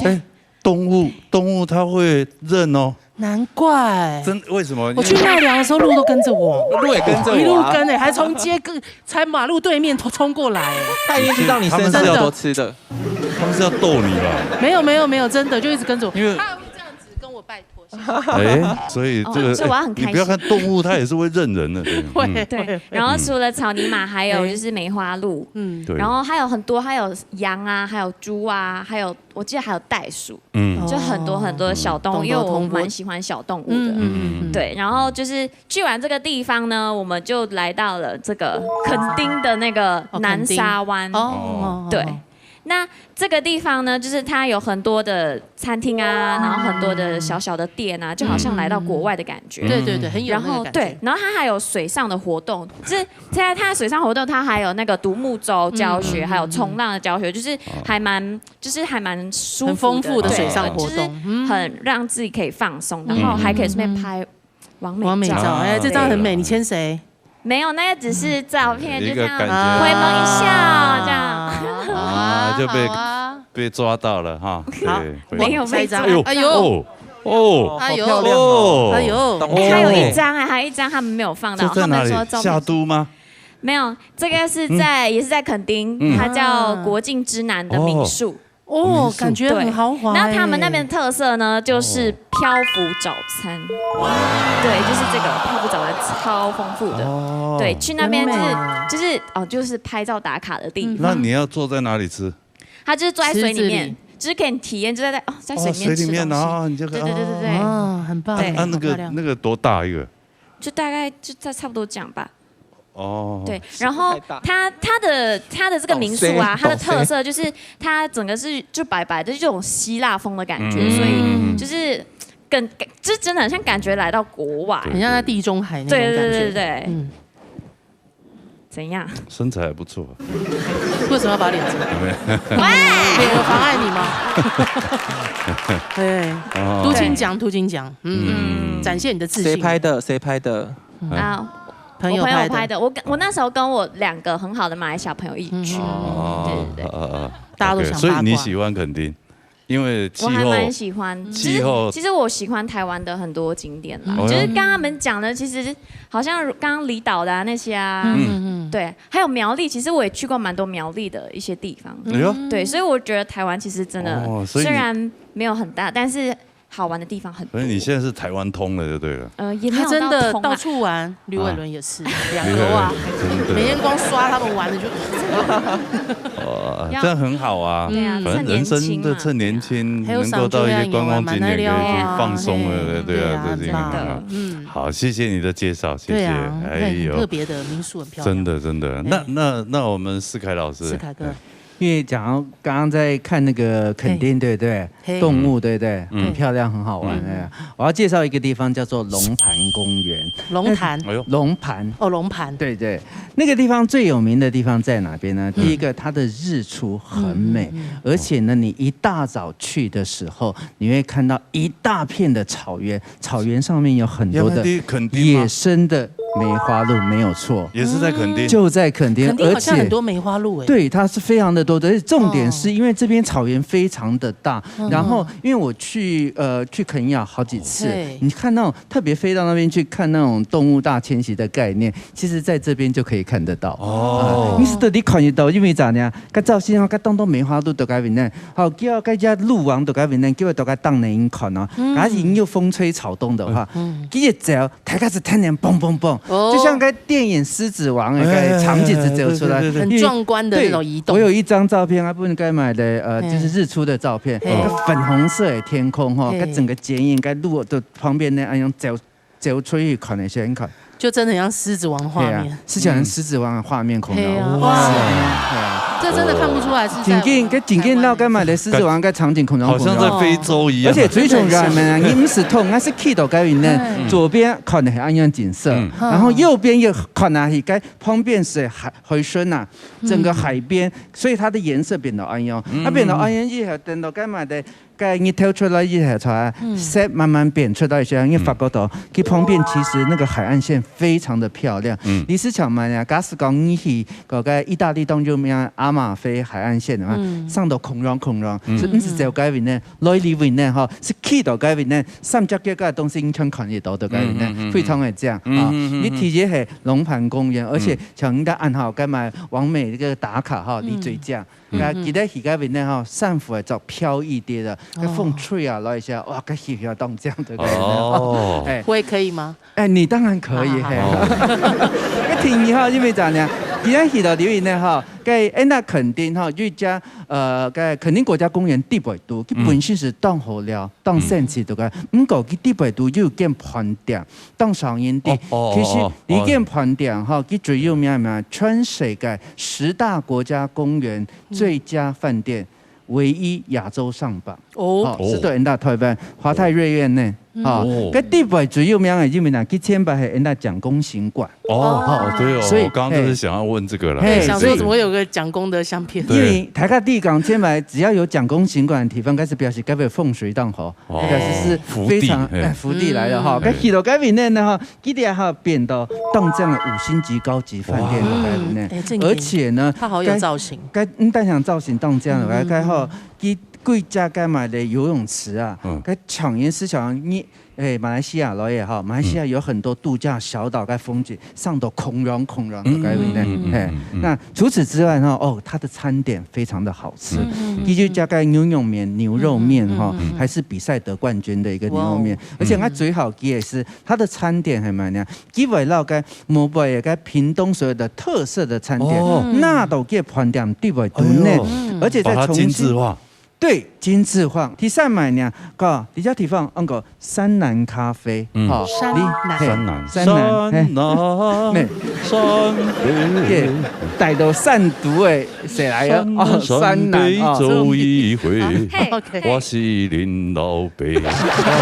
哎，动物动物它会认哦。难怪真为什么？我去奈良的时候，鹿都跟着我，鹿也跟着一路我啊，跟哎，还从街跟从马路对面冲过来。他一定知道你身上有多吃的。他们是要逗你吧？没有没有没有，真的就一直跟着我。因为他还会这样子跟我拜托，哎，所以这个，哦，所以我要很开心。你不要看动物，它也是会认人的，对。会，嗯。对，会。然后除了草泥马，还有就是梅花鹿，嗯。对。然后还有很多，还有羊啊，还有猪啊，还有，我记得还有袋鼠，嗯。就很多很多的小动物，嗯。因为我蛮喜欢小动物的。嗯，嗯，嗯，嗯。对，然后就是去完这个地方呢，我们就来到了这个垦丁的那个南沙湾。哦，垦丁。哦，哦，哦。对。 那这个地方呢，就是它有很多的餐厅啊，然后很多的小小的店啊，就好像来到国外的感觉。对，对，对，很有那个感觉。然后，对，然后它还有水上的活动，就是在它的水上活动，它还有那个独木舟教学，嗯，嗯，嗯，还有冲浪的教学，就是还蛮，就是还蛮舒服的，很丰富的水上活动。对，就是很让自己可以放松，嗯。然后还可以顺便拍完美照。完美照，哎，这张很美，你牵谁？没有，那个只是照片，一个感觉。就这样回眸一笑，这样。啊，就被，好啊。被抓到了哈。好，对，没有被抓。哎呦，哎呦。哦，哦，哎呦。好漂亮哦。哎呦。还有一张啊，还有一张他们没有放到，这在哪里？他们说照片。夏都吗？没有，这个是在，嗯。也是在垦丁，嗯。它叫国境之南的民宿。哦。 哦，民宿。感觉很豪华欸。对，那他们那边特色呢，就是漂浮早餐。哇。对，就是这个漂浮早餐超丰富的。哦。对，去那边就是，很美。就是，哦，就是拍照打卡的地方。嗯。那你要坐在哪里吃？它就是坐在水里面，池子里。就是给你体验，就在，哦，在水里面吃东西。哦，水里面，然后你就可以，对，对，对，对，对。哦。哇，很棒。对。啊，那个，好漂亮。那个多大一个？就大概就在差不多这样吧。 哦。对，然后它，它的，它的这个民宿啊，哦，塞。它的特色就是它整个是就白白的，就这种希腊风的感觉，嗯。所以就是更，就真的很像感觉来到国外。对，很像在地中海那种感觉。对，对，对，对，对。嗯。怎样？身材还不错。为什么要把脸遮？没有。喂！脸有妨碍你吗？对，哦。都金奖，都金奖，嗯，嗯。展现你的自信。谁拍的？谁拍的？嗯。啊，朋友拍的。我朋友拍的。我跟，我那时候跟我两个很好的马来西亚朋友一起去。嗯。哦，对，对，对。呃，呃，大家都想八卦。OK，所以你喜欢垦丁，因为气候，我还蛮喜欢，气候。其实，其实我喜欢台湾的很多景点啦，嗯。就是刚刚他们讲的，其实好像刚刚离岛的啊那些啊，嗯。嗯，嗯。对，还有苗栗，其实我也去过蛮多苗栗的一些地方。哎呦。对，所以我觉得台湾其实真的，哦，所以你虽然没有很大，但是 好玩的地方很多。所以你现在是台湾通了就对了。呃，也没有到通啊。他真的到处玩，吕伟伦也是，哦。两个哇，吕伟伦，真的。每天光刷他们玩的就，哇，要，这样很好啊。对啊，反正人生的趁年轻嘛。趁年轻，还有能够到一些观光景点可以去放松了，赏月亮也玩蛮好啊，对啊，嘿。这是一个很好。对啊，真的。嗯。好，谢谢你的介绍，谢谢。对啊，哎呦。很特别的民宿，很漂亮。真的，真的。对。那，那，那我们世凯老师，世凯哥。哎。 因为讲到刚刚在看那个垦丁，嘿。对不对？嘿。动物，对不对？嗯。很漂亮，很好玩，嗯。哎，我要介绍一个地方，叫做龙潭公园。龙潭。哎呦。龙潭。哦，龙潭。对，对。那个地方最有名的地方在哪边呢？嗯。第一个，它的日出很美，嗯，嗯，嗯。而且呢，你一大早去的时候，你会看到一大片的草原， 草原上面有很多的，原来是垦丁吗？野生的梅花鹿，没有错。也是在垦丁？就在垦丁，垦丁好像很多梅花鹿欸。而且，对，它是非常的多的，而且重点是因为这边草原非常的大，哦。嗯。然后因为我去，呃，去肯亚好几次，对。你看那种特别飞到那边去看那种动物大迁徙的概念，其实在这边就可以看得到。哦。啊，你是到底看得到，因为怎样？該照相啊，該当多梅花鹿都該邊呢， 好，叫該隻鹿王都該邊呢，叫佢都該當年看哦。嗯。假使有風吹草動的話，嗯。佢一走，大家是天天蹦蹦蹦，哦。就像該電影《獅子王》的該場景是走出來。哎，對，對，對，對。很壯觀的那種移動。對，我有一張照片，啊，分你該買的，呃，嘿。就是日出的照片，嘿。那個粉紅色的天空吼，嘿。該整個剪影，該鹿都旁邊呢，哎，用走 走出去看一下，你看。就真的很像獅子王畫面。對啊，是像獅子王的畫面孔啊。嘿啊，哇。哇。對啊。這真的看不出來是在我們台灣。真經，該真經，那該買的獅子王該場景孔孔孔。好像在非洲一樣。而且最重要的呢，你毋使動，那是去到該邊呢，嗯。左邊看的是恁樣景色，嗯。然後右邊又看的是該旁邊是海，海脣啊，整個海邊，嗯。所以它的顏色變到恁樣。嗯。它變到恁樣以後，等到該買的 該日頭出來以後，出來，嗯。色慢慢變，出來以後，你發覺到，嗯。佢旁邊其實那個海岸線非常的漂亮。嗯。你是想嘛呀，假使講你去該個義大利當中央亞馬飛海岸線个嘛，嗯。上到空中空中，嗯。所以毋係走該位呢，來這位呢，吼，係去到該位呢，三隻腳个東西完全看得到到該位呢，嗯，嗯，嗯，嗯。非常个靚啊。嗯，嗯，嗯，嗯。你第一係龍盤公園，而且嗯。像人家按好，該買完美這個打卡哈，嗯。你最靚。嗯。那記得去該位呢，吼，珊瑚會做飄逸啲个，該風吹啊來一下，哇，該翕翕當靚个該位呢。哦。哎。我也可以嗎？ 哎，你當然可以，啊，嘿。好。該第二吼，因為怎樣？今天去到這位呢，吼，該安那墾丁吼，有一隻，呃，該墾丁國家公園底背肚，佢本身係當好尞，當神奇个。毋過佢底背肚有間飯店，當少人知。哦，哦，其實哦，哦。這間飯店吼，佢最有名个，全世界十大國家公園最佳飯店，唯一亞洲上榜。哦。吼，係對安那台灣華泰瑞苑呢。 嗯。哦，哦。該底背最有名个，因為呢，佢前擺係安那蔣公行館。哦，哦。對哦，所以，我剛剛就是想要問這個啦。嘿，對，想說怎麼有個蔣公的相片？對。因為大家知講，前擺只要有蔣公行館个地方，該係表示該位風水當好，哦。表示係非常，福地，嘿。哎，福地來了哈。嗯。該去到該位呢，哈，佢這下變到當靚个五星級高級飯店了，哇。該位呢。嗯，哎，正經。而且呢，它好有造型。該，該，嗯，當然造型當靚了，嗯，嗯，該吼，嗯。佢 幾隻个嘛个游泳池啊，嗯。該強人思想，你，哎，馬來西亞來也好，馬來西亞有很多度假小島个風景，上到空中空中个該位呢，嗯，嗯，嗯，嘿。嗯，嗯，嗯。那除此之外呢，哦，它的餐點非常的好吃。嗯，嗯，嗯，嗯。佢就加个牛肉麵，牛肉麵哈，嗯，嗯，嗯。還是比賽得冠軍的一個牛肉麵。哇哦。而且它最好吃的是，它的餐點還蠻靚，佢圍繞个無背个屏東所有的特色的餐點，哦。那都个飯店地位都呢，哎呦。嗯。而且在重慶，把它精緻化。 對，精緻化。第三名呢，个，這隻地方安到山南咖啡，嗯。吼，山南。你，嘿，山南。山南，嘿。山南，嘿。山北。對，帶到山肚个，誰來个？哦，山南，山南，哦。山北走一回，嘿。OK。我是恁老爸，我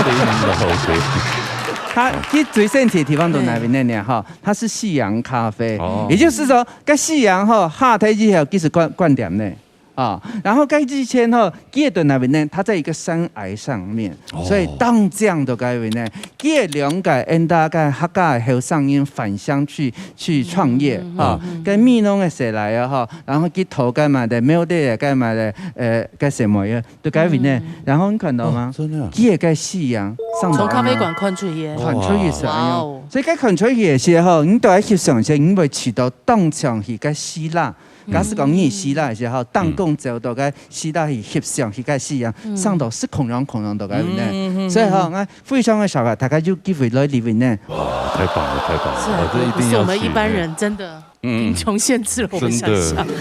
恁老爸。它，佢最神奇个地方在哪位呢？哈，它是夕陽咖啡，哦。也就是說，該夕陽吼，下忒以後，佢係關，關店呢。 啊，然後該以前吼，佢个在哪位呢？它在一個山崖上面，哦。所以當靚个該位呢，佢个兩個，𫣆个客家个後生人返鄉去，去創業，嗯，嗯，啊，嗯，嗯。該美濃个誰來啊，哈，然後去投該嘛个，沒有的該嘛个，呃，該什麼呀，在該位呢。嗯。然後你看到嗎？哦，真的啊。佢个該夕陽上到，從咖啡館看出去耶。看出去係，哇。哎喲。哇哦。所以該看出去个時候，你都愛去想一下，你會去到當像去該希臘， 假使講你去希臘个時候，當公走到該希臘去翕相，去該夕陽，嗯。上到係空中空中到該位呢。嗯，嗯，嗯，所以吼，嗯。𠊎非常个想法，大家有機會來這位呢。哇，太棒了，太棒了，是啊，我這一定要去。不是我們一般人，真的，嗯。貧窮限制了我們想象。真的。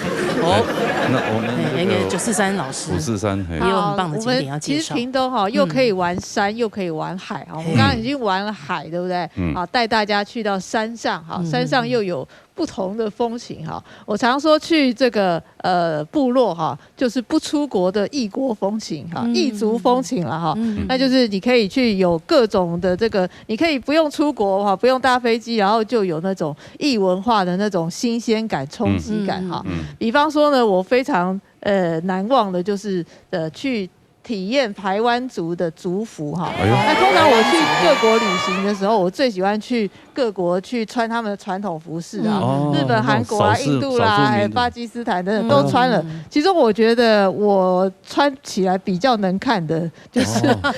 哦。哎，那我們那個哎，那個九四三老師。五四三，嘿。也有很棒的景點要介紹。好，我們其實屏東哈，又可以玩山，嗯。又可以玩海哈。我們剛剛已經玩了海，對不對？嗯。好，帶大家去到山上哈，嗯。山上又有 不同的風情哈。我常說去這個，呃，部落哈，就是不出國的異國風情哈，嗯。異族風情了哈。嗯。那就是你可以去有各種的這個，你可以不用出國哈，不用搭飛機，然後就有那種異文化的那種新鮮感、衝擊感哈。嗯。嗯。比方說呢，我非常，呃，難忘的就是，呃，去 體驗排灣族的族服哈。哎喲。那通常我去各國旅行的時候，我最喜歡去各國去穿他們的傳統服飾啊，嗯。哦，日本、韓國啊、那種少數，印度啦，少數民族。哎，巴基斯坦等等都穿了。嗯。其中我覺得我穿起來比較能看的就是哦。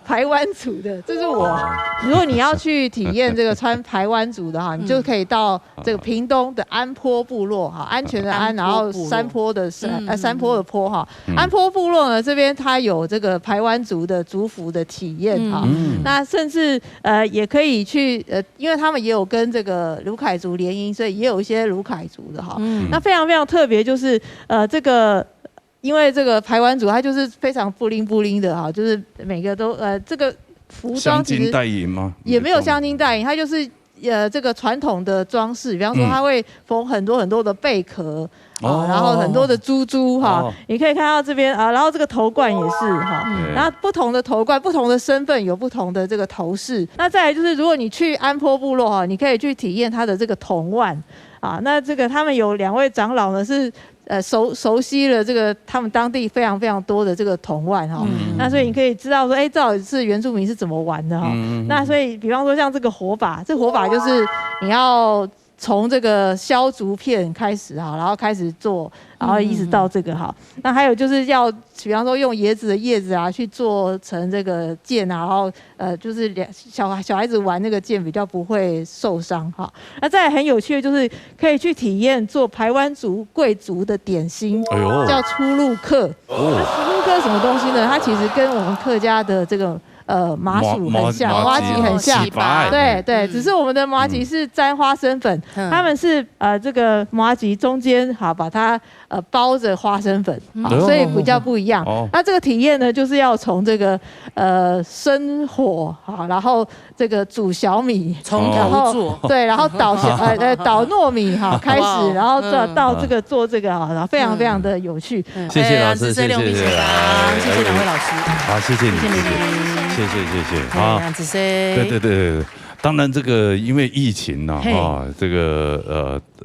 排灣族的，這是我。如果你要去體驗這個穿排灣族的哈，你就可以到 這個屏東的安波部落哈，安全的安，安波部落。然後山坡的山，嗯。呃，山坡的坡哈。嗯。安波部落呢，這邊它有這個排灣族的族服的體驗哈。嗯。那甚至，呃，也可以去，呃，因為他們也有跟這個魯凱族聯姻，所以也有一些魯凱族的哈。嗯。那非常非常特別就是，呃，這個，因為這個排灣族它就是非常布靈布靈的哈，就是每個都，呃，這個服裝其實鑲金戴銀嗎？也沒有鑲金戴銀，它就是 呃，這個傳統的裝飾，比方說嗯。它會縫很多很多的貝殼，啊，哦。然後很多的珠珠哈，哦。你可以看到這邊啊，然後這個頭冠也是哈，嗯。然後不同的頭冠、不同的身份有不同的這個頭飾。那再來就是，如果你去安波部落哈，你可以去體驗它的這個童玩啊。那這個他們有兩位長老呢是 呃，熟，熟悉了這個他們當地非常非常多的這個童玩哈。嗯。那所以你可以知道說，哎，到底是原住民是怎麼玩的哈。嗯，嗯，嗯。那所以，比方說像這個火把，這火把就是你要从这个削竹片开始哈，然后开始做，然后一直到这个哈。那还有就是要，比方说用椰子的叶子啊去做成这个剑啊，然后呃，就是两小小孩子玩那个剑比较不会受伤哈。那再来很有趣的就是可以去体验做排湾族贵族的点心，哎呦，叫出入客。哦，出入客是什么东西呢？它其实跟我们客家的这个呃麻薯很像，麻麻吉很像麻吉。粑对对，只是我们的麻吉是沾花生粉，嗯他们是呃这个麻吉中间好把它呃包着花生粉，好嗯所以比较不一样。哦那这个体验呢，就是要从这个呃生火好，然后这个煮小米，从然后头做。对，然后捣小呃呃捣糯米哈开始哇哦，然后做嗯到这个做这个哈，然后非常非常的有趣。嗯谢谢老师哎呀这是六米谢谢姐啊，谢谢两位老师。好，谢谢你，谢谢你谢谢谢谢哎啊。呀，子 C，对对对对，当然这个因为疫情呢，嘿啊，这个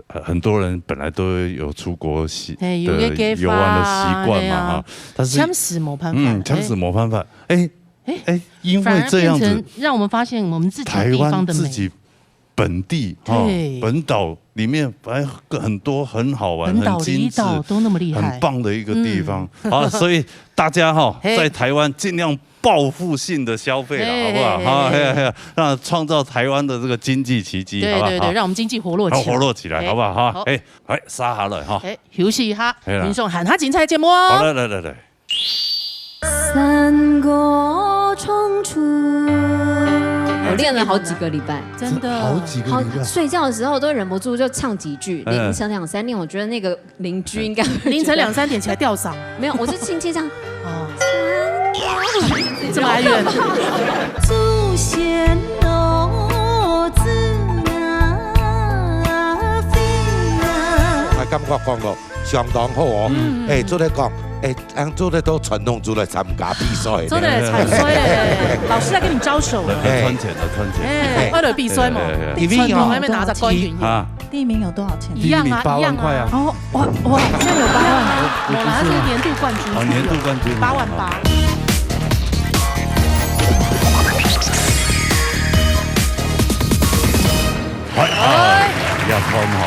呃，很多人本来都有出国习嘿有个的计划游玩的习惯对啊嘛哈，但是暂时没办法，嗯，暂时没办法，哎哎哎，因反而为这样子变成，让我们发现我们自己台地方的美。湾自己本地哈对，本岛里面还有很多很好玩、本岛很精致、离岛都那么厉害，很棒的一个地方啊，所以大家哈嘿在台湾尽量报复性的消费了，嘿好不好？嘿好，嘿嘿呀嘿呀，让创造台湾的这个经济奇迹，对对对，好不好？让我们经济活络起来。好，活络起来，哎好不好？哈好，哎，来，杀好了哈。哎，休息一下，哎啦民众喊他精彩节目哦。好，来来来来，山歌冲出。我练了好几个礼拜，真的好几个好礼拜，睡觉的时候都忍不住就唱几句，嗯凌晨两三点，我觉得那个邻居应该会觉得凌晨两三点起来吊嗓没有，我是轻轻这样。哦，这么哀怨。祖先落子啊，飞啊。啊，感觉講到相當好哦。哎，做得講，哎，恁做得到傳統組來參加比賽。做得唱衰耶，老師在跟你招手了。来穿钱了，穿钱。哎，快乐比赛嘛，哎哎哎因为传统还没拿着冠军。啊，第一名有多少钱？一样啊，第一名八万块啊。一样啊。哦，哇，这样有八万。我们还是年度冠军。哦，年度冠军。八万八。哎，哎，亚川哈，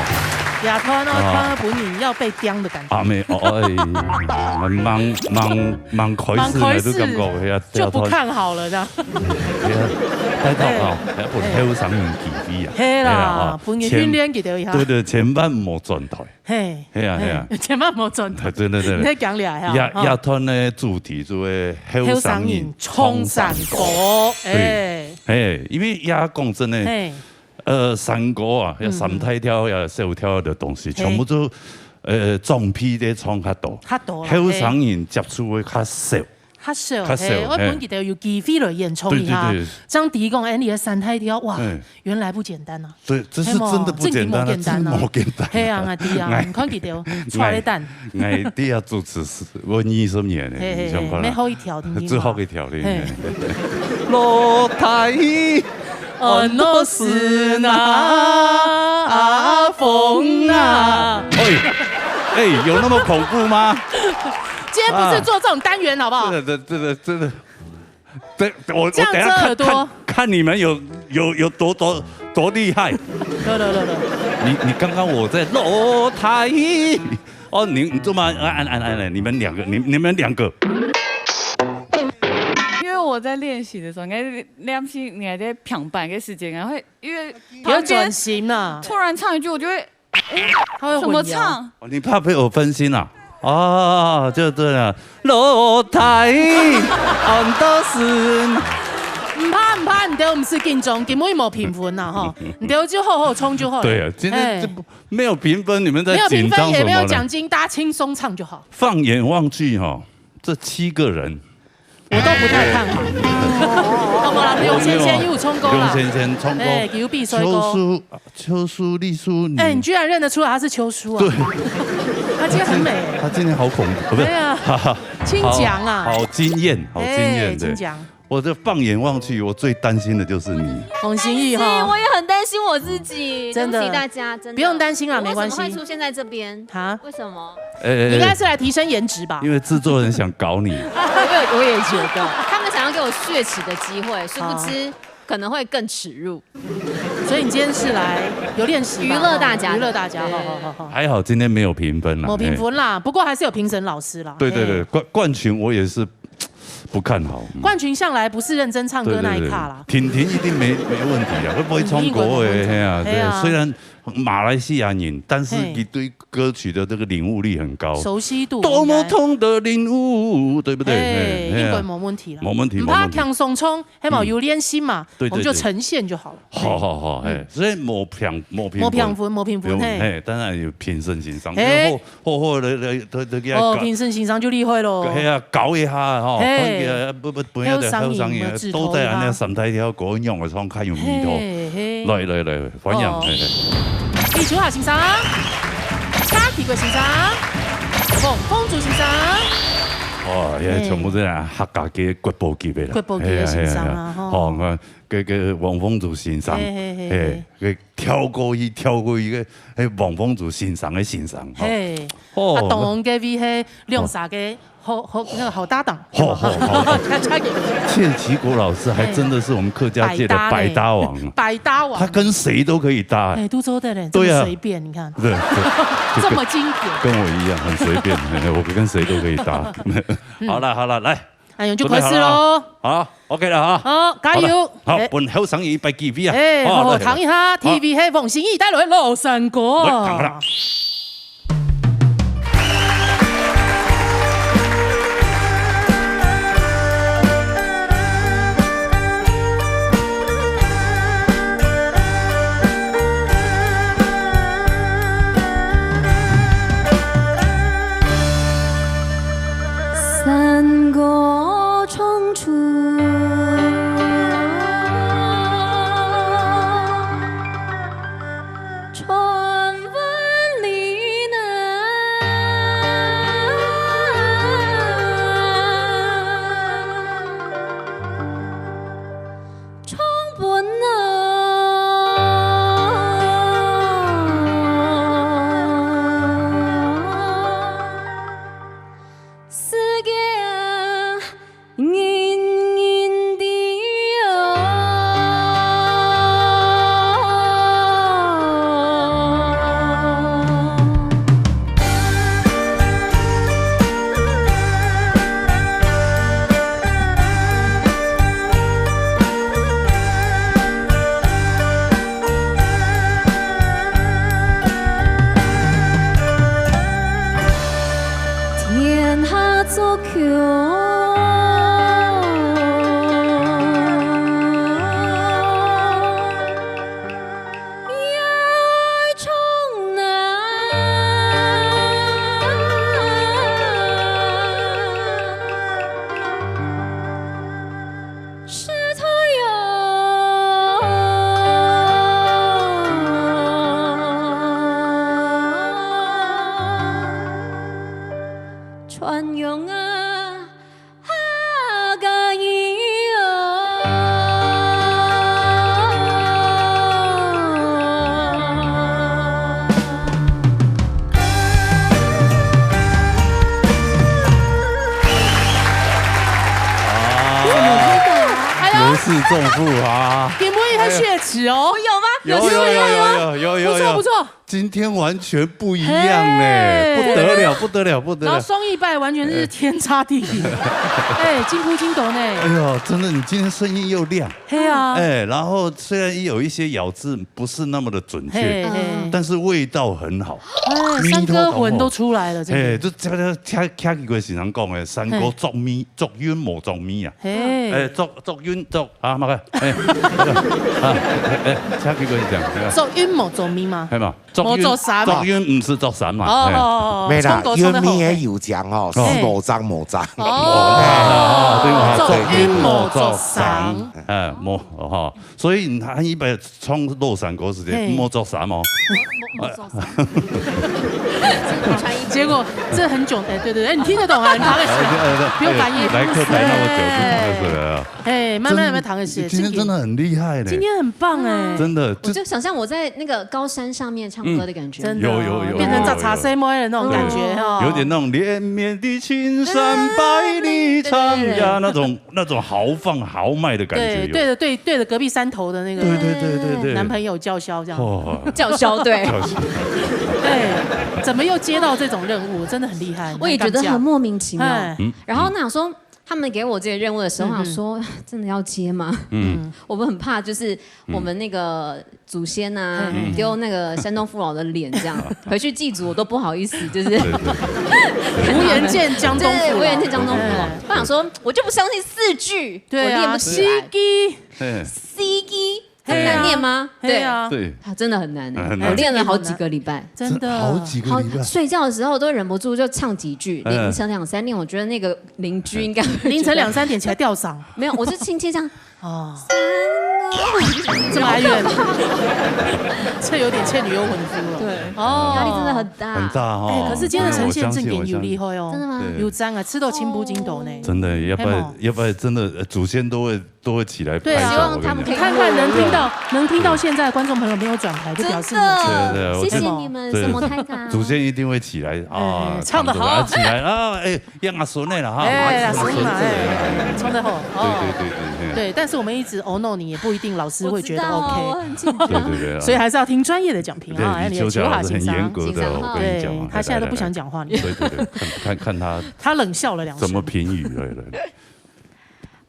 亚川哦，啊他本人要被刁的感觉。阿妹，哦，哎，蛮蛮蛮开始呢，蛮开始都感觉呀，就不看好了，这样。哎呀，拜託哦，哎，不後生人起飛啊，嘿啦哎呀哦，本人訓練佢兜一下。千對對，千萬莫轉台，嘿，嘿啊嘿啊，千萬莫轉台。真的真的。你在講了哈？亞哈亞團的主題就係後生人唱山歌，哎，嘿，因為亞講真的，嘿，呃，山歌啊，嗯三大調呀、小調的東西，嘿全部都呃，長輩在唱較多，較多啦後生人接觸會較少。較少，較少嘿，我嘿本記得有機會來演唱一下，對對對像第一講，哎，你的三大調，哇，嗯，原來不簡單啊。對，這是真的不簡單啊，嘿無，真的無簡單啊。真無簡單。嘿啊，我知啊，哎你看佢兜，出來蛋。哎，對啊，主持是，我二十年呢，嘿嘿嘿，你想看啦，沒好一條，聽聽最好一條的。嘿老太，哦，那是那阿峰啊。哎，哎，有那麼恐怖嗎？今天不是做這種單元，好不好？這個，這個，這個，這，我我這樣等下看遮耳朵看看你們有有有多多多厲害。來來來來，你你剛剛我在老太，哦，你你做嗎？哎哎哎哎，你們兩個，你你們兩個，因為我在練習的時候，應該是練習你還在平板的時間，然後因為有轉型啊。突然唱一句，我就會他會混淆怎麼唱？哦，你怕被我分心啊？哦，就對了，老太，安到是。毋怕毋怕，你兜毋使緊張，根本無評分啦吼，你兜就好好唱就好了。對啊，今天哎這不沒有評分，你們在沒有評緊張什麼呢？分也沒有獎金，大家輕鬆唱就好。放眼望去哈，這七個人，我都不太看好。好無啦，劉先生有唱歌啦。劉先生唱歌，哎，有比賽歌。秋樹、秋樹、綠樹，你哎，你居然認得出來他是秋樹啊？對，他今天很美。他今天好恐怖，不是？哎呀哈哈，金獎啊好好驚豔，好驚哎，豔，對金。獎。我就放眼望去，我最擔心的就是你。洪心怡是，哈我，也很擔心我自己，真的對不起大家，真的不用擔心啦，我為什麼沒關係會出現在這邊？哈，為什麼？哎哎哎你應該是來提升顏值吧？因為製作人想搞你，我也我也覺得，他們想要給我血恥的機會，殊不知可能會更恥辱。所以你今天是來有練習吧？娛樂大家的。娛樂大家，對。好，好，好，好。還好今天沒有評分啦。沒評分啦，不過還是有評審老師啦。對，對，對，嘿。冠，冠群我也是不看好，嗯。冠群向來不是認真唱歌那一咖啦。對，對，對。婷婷一定沒，沒問題啊，會不會唱歌的，婷婷一定沒問題。嘿啊，對，嘿啊。雖然馬來西亞人，但是嘿。你對歌曲的這個領悟力很高。熟悉度應該。多麼痛的領悟，對不對？嘿，嘿，嘿啊。應該沒問題啦。沒問題，毋怕沒問題。強上唱， 係嘛，嗯。有練習嘛，對，對，我們就呈現就好了。對。好，好，好，嘿，嗯。所以無評，無評分。無評分，無評分，嘿。嘿，當然有評審欣賞，嘿。好，好，好，來，來，來，來，來，哦，評審欣賞就厲害咯。嘿啊，搞一下吼，嘿。看佢，不，不，不要的，後生人有沒有指頭啊？後生人都在那三大條歌用的時候看有味道。嘿，嘿。來，來，來，歡迎，哦。嘿，嘿。李秋霞先生，夏啟國先生，黃鳳珠先生。哦，也全部都係客家个國寶級的啦。國寶級的先生啊，嘿啊，嘿啊，嘿啊。吼。吼，𠊎 个，个黃鳳珠先生，嘿，嘿，嘿，嘿，嘿。个跳過去，跳過去个，嘿，黃鳳珠先生个先生，吼。嘿，哦，啊，當然該位係兩儕个好，好，那個好搭檔，好，好，好。大家給謝啟國老師還真的是我們客家界的百搭王啊。百搭王。他跟誰都可以搭。哎，都做得嘞，對啊。這麼隨便，你看。對，對，這麼經典。跟我一樣，很隨便，嘿，我跟誰都可以搭。好了，好了，來， 哎喲，就開始咯。準備好了啊。好，OK了哈。好，加油。好了，好，哎。分後生人一擺機會啊。哎，好，好，來，來。聽一下，好。T V係黃心怡帶來老山歌。來，聽下。 山歌唱出传万里呢。 唱分啊世界人人知哦。天下作曲。 传扬啊， 哎呦，如释重負啊！点播一下血池哦，有吗？有，有，有，有，有，有，有，有。不错，不错。 今天完全不一樣呢，嘿。不得了，不得了，不得了。然後雙EP完全是天差地遠，哎，金箍金斗呢。哎呦，真的，你今天聲音又亮，嘿啊。哎，然後雖然有一些咬字不是那麼的準確，嘿，嘿。但是味道很好，哎，山歌魂都出來了，真的。哎，就這個聽，聽幾個先生講的，山歌嘿。作味，作韻無作味啊。嘿。哎，作，作韻作 啊，麼个？哎，啊，哎，哎，下句可以講，對吧？作韻無作味嘛？係嘛？作韻，無作啥嘛？作韻毋係作啥嘛？哦，係。哦，哦，哦，沒啦，唱歌唱得好。韻味个有講哦，係嘿。無章無章。哦，哦，對嘛，作韻無作啥。作韻無作啥。哎，無，哦，所以你看一般唱老山歌時節，嘿。無作啥嘛。無，無作啥。穿衣结果这很囧，哎，对对对，哎，你听得懂啊？你唐个诗，不用翻译。来客台那么久，不是唐个诗了啊。哎，慢慢慢慢唐个诗，今天真的很厉害呢。今天很棒哎，真的，我就想象我在那个高山上面唱歌的感觉，真的有有有变成有有咋茶水妹的那种感觉哈，有点那种连绵的青山百里长呀，那种那种豪放豪迈的感觉有。对对着对对着隔壁山头的那个对对对对对，男朋友叫嚣这样，哇，叫嚣对。叫嚣对，怎么又接到这种任务？真的很厉害，我也觉得很莫名其妙。哎然后那想说，他们给我这个任务的时候，我想说，真的要接吗？嗯，我们很怕，就是我们那个祖先啊，丢那个山东父老的脸这样，回去祭祖我都不好意思，就是无颜见江东父老，对，无颜见江东父老。我想说，我就不相信四句，对啊，我念不起来。司机，哎，司机，很难念吗？对啊，对，啊，真的很难欸，很难我练了好几个礼拜。真的好几个好礼拜，睡觉的时候都忍不住就唱几句，嗯凌晨两三点，我觉得那个邻居应该会觉得凌晨两三点起来吊嗓，没有，我是轻轻这样，哦，这么哀怨，这有点倩女幽魂 feel 了。对，哦，压力真的很大，很大哦。哎，可是今天的呈现正经有我相信我相信厉害哦，真的吗？对有赞啊，吃到青不金斗呢。真的，要不然黑毛要不然真的呃祖先都会都会起来拍手。对啊我跟你讲希望他们可以看看能听到能听到现在的观众朋友没有转台，就表示你真的，对对我谢谢你们，对什么太太，祖先一定会起来啊哎，唱得好啊起来啊，哎，让阿孙那了哈，哎，啊阿孙嘛，孙哎，唱得好，哦，对对对对对，对，但是我们一直 ono 你，也不一定老师会觉得我知道 OK。我很紧张。对对对，所以还是要听专业的讲评啊，对，李秋霞老师很严格的，紧张哈我跟你讲啊，对，他现在都不想讲话，你对对对，看看看他他冷笑了两声。怎么评语，对对。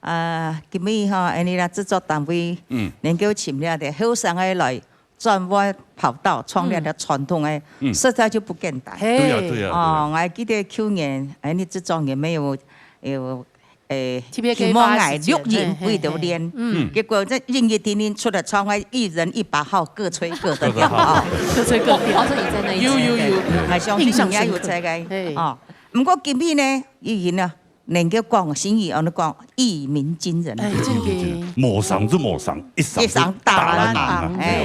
啊，今日吼，恁呢啦，製作單位嗯能夠請了个後生个來轉彎跑道，創了个傳統个，嗯實在就不簡單。对呀对呀，哦，我還記得去年，哎，你製作人沒有有誒， TBK 希望𠊎錄音發時間為著練，結果這音樂廳裡出來唱个一人一把號，各吹各的調啊。各吹各調。我好像也在那一集。有有有，𠊎相信你也有這个嘿哦。毋過今日呢，已經呢，能夠講，心意安尼講，一鳴驚人。哎，正經。無上就無上，一上一上打爛打啊！哎，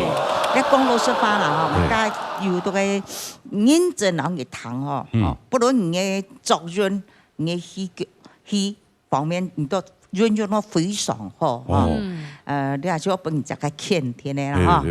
要講老實話啦吼，大家有這个認真人去聽吼，不論你个作韻、你个戲劇、戲方面，你都運用到非常好哈。呃，你還是要分人家个欠天的啦哈。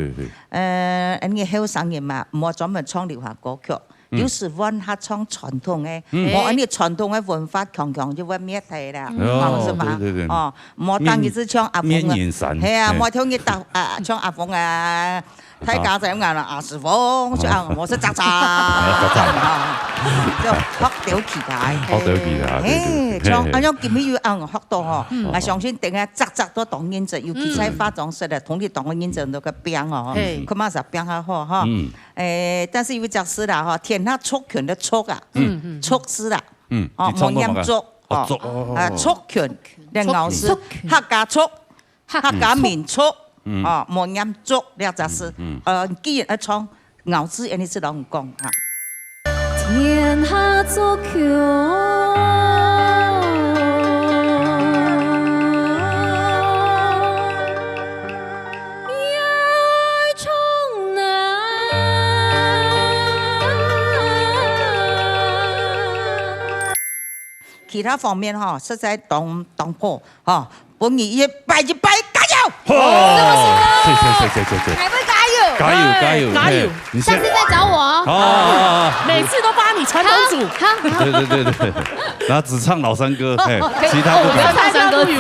呃，你後生人嘛，莫專門唱流行歌曲。 有時換下唱傳統个，無恁呢傳統个文化強強就會滅忒啦，哦係嘛？對對對哦，莫當一直唱阿峰啊，面面神係啊，嘿莫聽佢打啊，唱阿峰啊，大家在講啊，阿師傅就啊，我是渣渣，就學到起來。學到起來，對對嘿，對像啊，像今日有啊學到吼，我相信等下渣渣都當認真，尤其在化妝室的，同你當認真那個病哦，嘿看嘛是病較好哈。嗯誒，但是有一隻字啦吼，天下族群的族啊，族字啦，嗯，哦，你唱到哪个莫念族，哦哦，族哦啊，族群，兩咬字，客家族，客家民族，哦，莫念族這隻字，呃，既然愛唱咬字，恁呢就摎你講啊。天下族群，也唱难。其他方面吼，實在當當好吼，分你一百一百加油！好，謝謝謝謝謝謝，還會加油，加油加油加油嘿你現下次再找我哦。好好好好，每次都發你傳統組，好，好對對對對，然後只唱老山歌，嘿，其他哦，不敢，我要唱山歌子，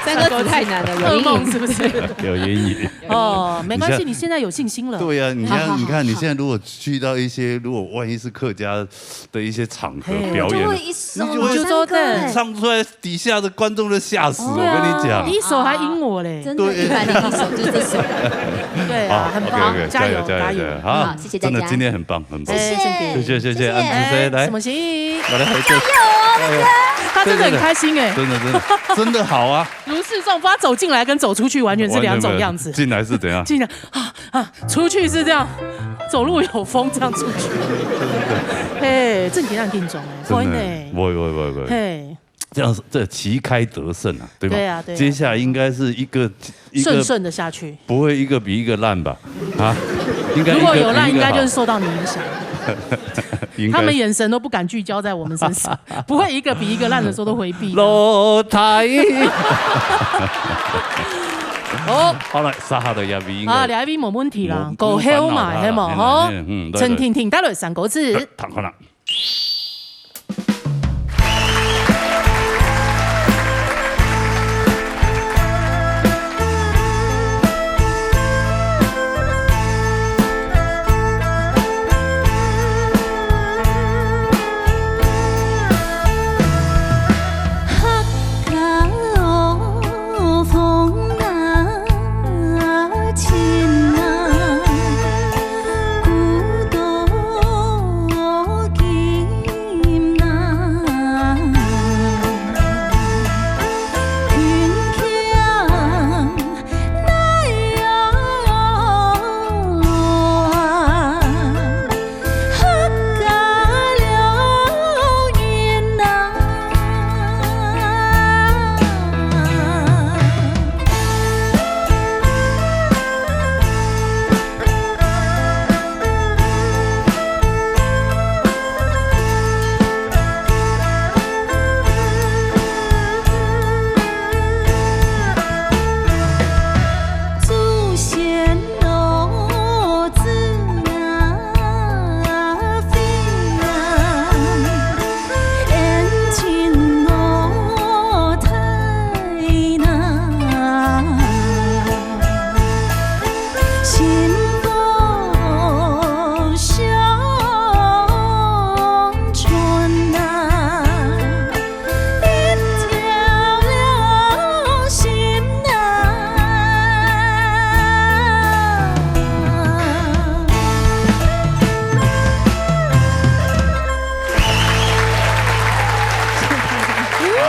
山歌子太難了，有噩陰影。夢是不是？有陰影。哦，沒關係，你現在你現在有信心了。對呀，你看，好好好你看，你現在如果去到一些，如果萬一是客家的一些場合嘿表演的就會，一首你就會老山歌欸你就說唱出來，底下的觀眾都嚇死，我跟你講你。一首還贏我嘞。真的，一百零一首就是這首。對啊，很棒， OK，OK，加油加油加油！加油！好，好謝謝大家真的今天很棒很棒，哎，正經謝謝謝謝，謝謝安子飛來什，麼心意？來來來，加油！他真的很開心哎，真的真的真的好啊，如釋重負，他走進來跟走出去完全是兩種樣子。進來是怎樣？進來啊啊，出去是這樣，走路有風這樣出去。嘿，正經很緊張哎，真的會呢，不會不會不會不會，嘿，这样是，这旗开得胜啊，对吧？对啊，对啊，接下来应该是一个，一个顺顺地下去。不会一个比一个烂吧？啊，应该一个比一个好。如果有烂，应该就是受到你影响。应该是。他们眼神都不敢聚焦在我们身上，不会一个比一个烂的时候都回避的。老太。好。好了，沙哈的亚比应该啊，亚比没问题啦，无，无烦恼啦，够好嘛，系嘛，嘿啦，吼？嘿啦，嗯，对，对。陈婷婷带来三个字。看看啦。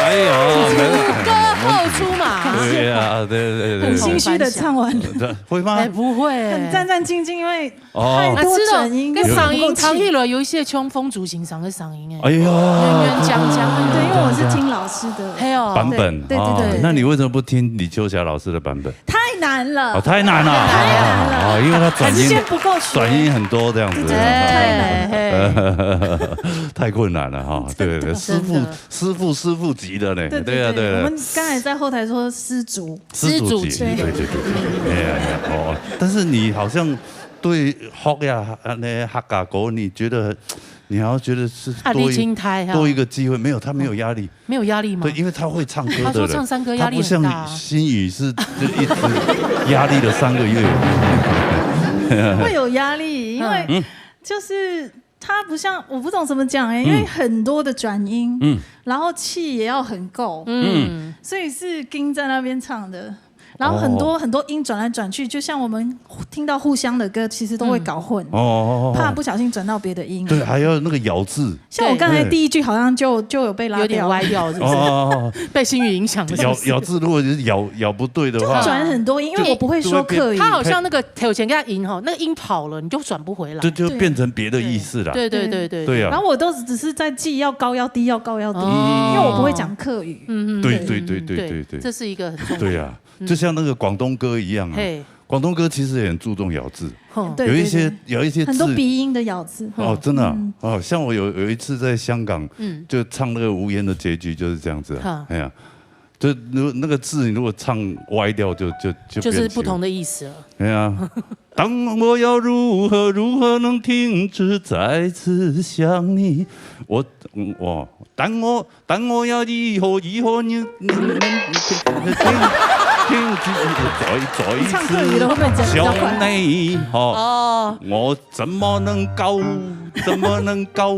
哎呀，歌后出马。对呀，对，对，对，对。很心虚地唱完了。对，会吗？哎，不会。很战战兢兢，因为哦。太多转音，啊，是哦，跟嗓音又不够气。唱起來有一些像風竹先生的嗓音哎。哎呀，軟軟僵僵的。对，因为我是听老师的。嘿哦。版本，对，对，对，哦，对。那你为什么不听李秋霞老师的版本？太难了。哦，太难了。太难了。哦，因为他转音，还是先不够熟。转音很多这样子。对，对，对，太难了。哎，嘿。太困难了哈，对，对，对，师傅，真的。师傅，师傅级的呢，对，对，对啊，对，对。我们刚才在后台说师祖。师祖级，师祖级。对，对，对，对，哎呀，哎呀，哦，但是你好像对学呀，那客家歌，你觉得，你好像觉得是多一，压力真大哈。多一个机会，没有，他没有压力。没有压力吗？对，因为他会唱歌的人，他说唱山歌压力很大啊。他不像心语是就一直压力了三个月。会有压力，因为嗯。就是他不像，我不懂怎么讲哎，因为嗯。很多的转音，嗯。然后气也要很够，嗯。所以是盯在那边唱的。然后很多，哦。很多音转来转去，就像我们听到互相的歌，其实都会搞混，嗯。哦，哦，哦，哦。怕不小心转到别的音。对，还有那个咬字。像我刚才第一句好像就，对。就有被拉掉。有点歪掉，是不是？哦，哦，哦。被心语影响了，是不是？咬，咬字如果是咬，咬不对的话，就转很多音，因为我不会说客语。就会变，他好像那个头前跟他音吼，那个音跑了，你就转不回来。就，就变成别的意思啦。对，对，对，对，对。对啊。然后我都只是在记要高要低，要高要低，哦。因为我不会讲客语。嗯，嗯，对，嗯，对，对，对，对，对，对。这是一个很重要的。对啊。 嗯。就像那个广东歌一样啊，嘿。广东歌其实也很注重咬字，哼。对，有一些，对，对。有一些字，很多鼻音的咬字。哦，真的啊？嗯。哦，像我有，有一次在香港，嗯。就唱那个《无言的结局》，就是这样子啊。哈。哎呀，就如，那个字你如果唱歪掉，就，就，就变形。就是不同的意思了。哎呀，当我要如何，如何能停止再次想你？我，嗯，我，当我 但我要以后，以后你，你，你，你，你，你，你，再，再一次想你，你唱客语的会不会讲比较快？哦。哦。我怎么能够，怎么能够？